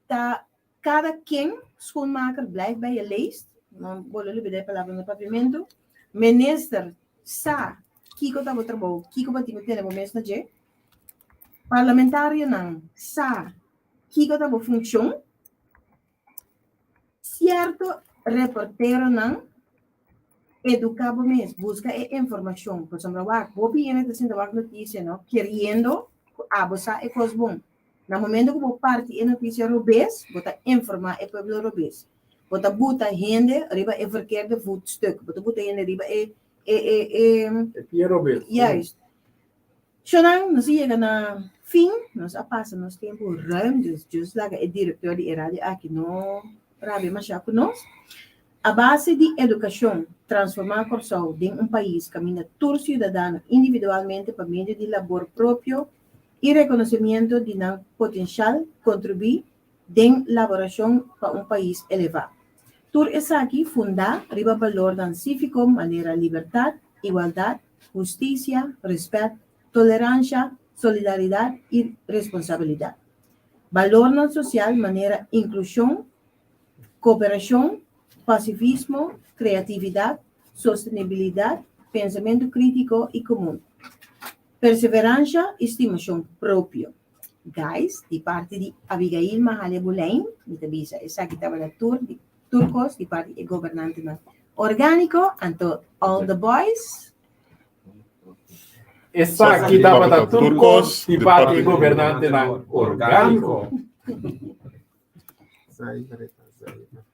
ta kada ken schoenmaker blijft bij je leest. No bolbe lubidá e palabra na papiamentu. Minister sa kiko ta bo trabou, kiko bo tin ku tene bo mes na dje. Parlamentarionan sa kiko ta bo funshon. Sierto reporteronan eduká bo mes, buska e informashon. Pasobra wak, hopi hende ta sinta wak notisia no, keriendo ku abo sa e kos bon. Na momento ku bo parti e notisia robes, bo ta informá e pueblo robes. Bo ta buta hende riba e verkeerde voetstuk. Bo ta buta hende riba e e e e E pia robes. Juist. Shonan, nos a yega na fin, nos a pasa nos tempu ruim, dus just laga e direktor di e radio aki no rabia mashá ku nos. A base di edukashon, transformá Kòrsou den un pais kaminda tur siudadano individualmente pa medio di labor propio i rekonosemiento di nan potenshal kontribuí den laborashon pa un pais elevá. Tur esaki fundá riba balornan síviko manera libertat, igualdat, hustisia, rèspèt, toleransha, solidaridat i responsabilidat. Balornan sosial manera inklushon, kooperashon, pasifismo, kreatividat, sostenibilidat, pensamentu krítiko i komun, perseveransha i stimashon propio. Guys, di parti di Abigail Mahalia Boleyn, mi ta bisa esaki tabata tur di tur kos di parti e gobernantenan orgániko, anto all the boys. Esaki tabata tur kos di parti e gobernantenan orgániko. Zuiver, zuiver.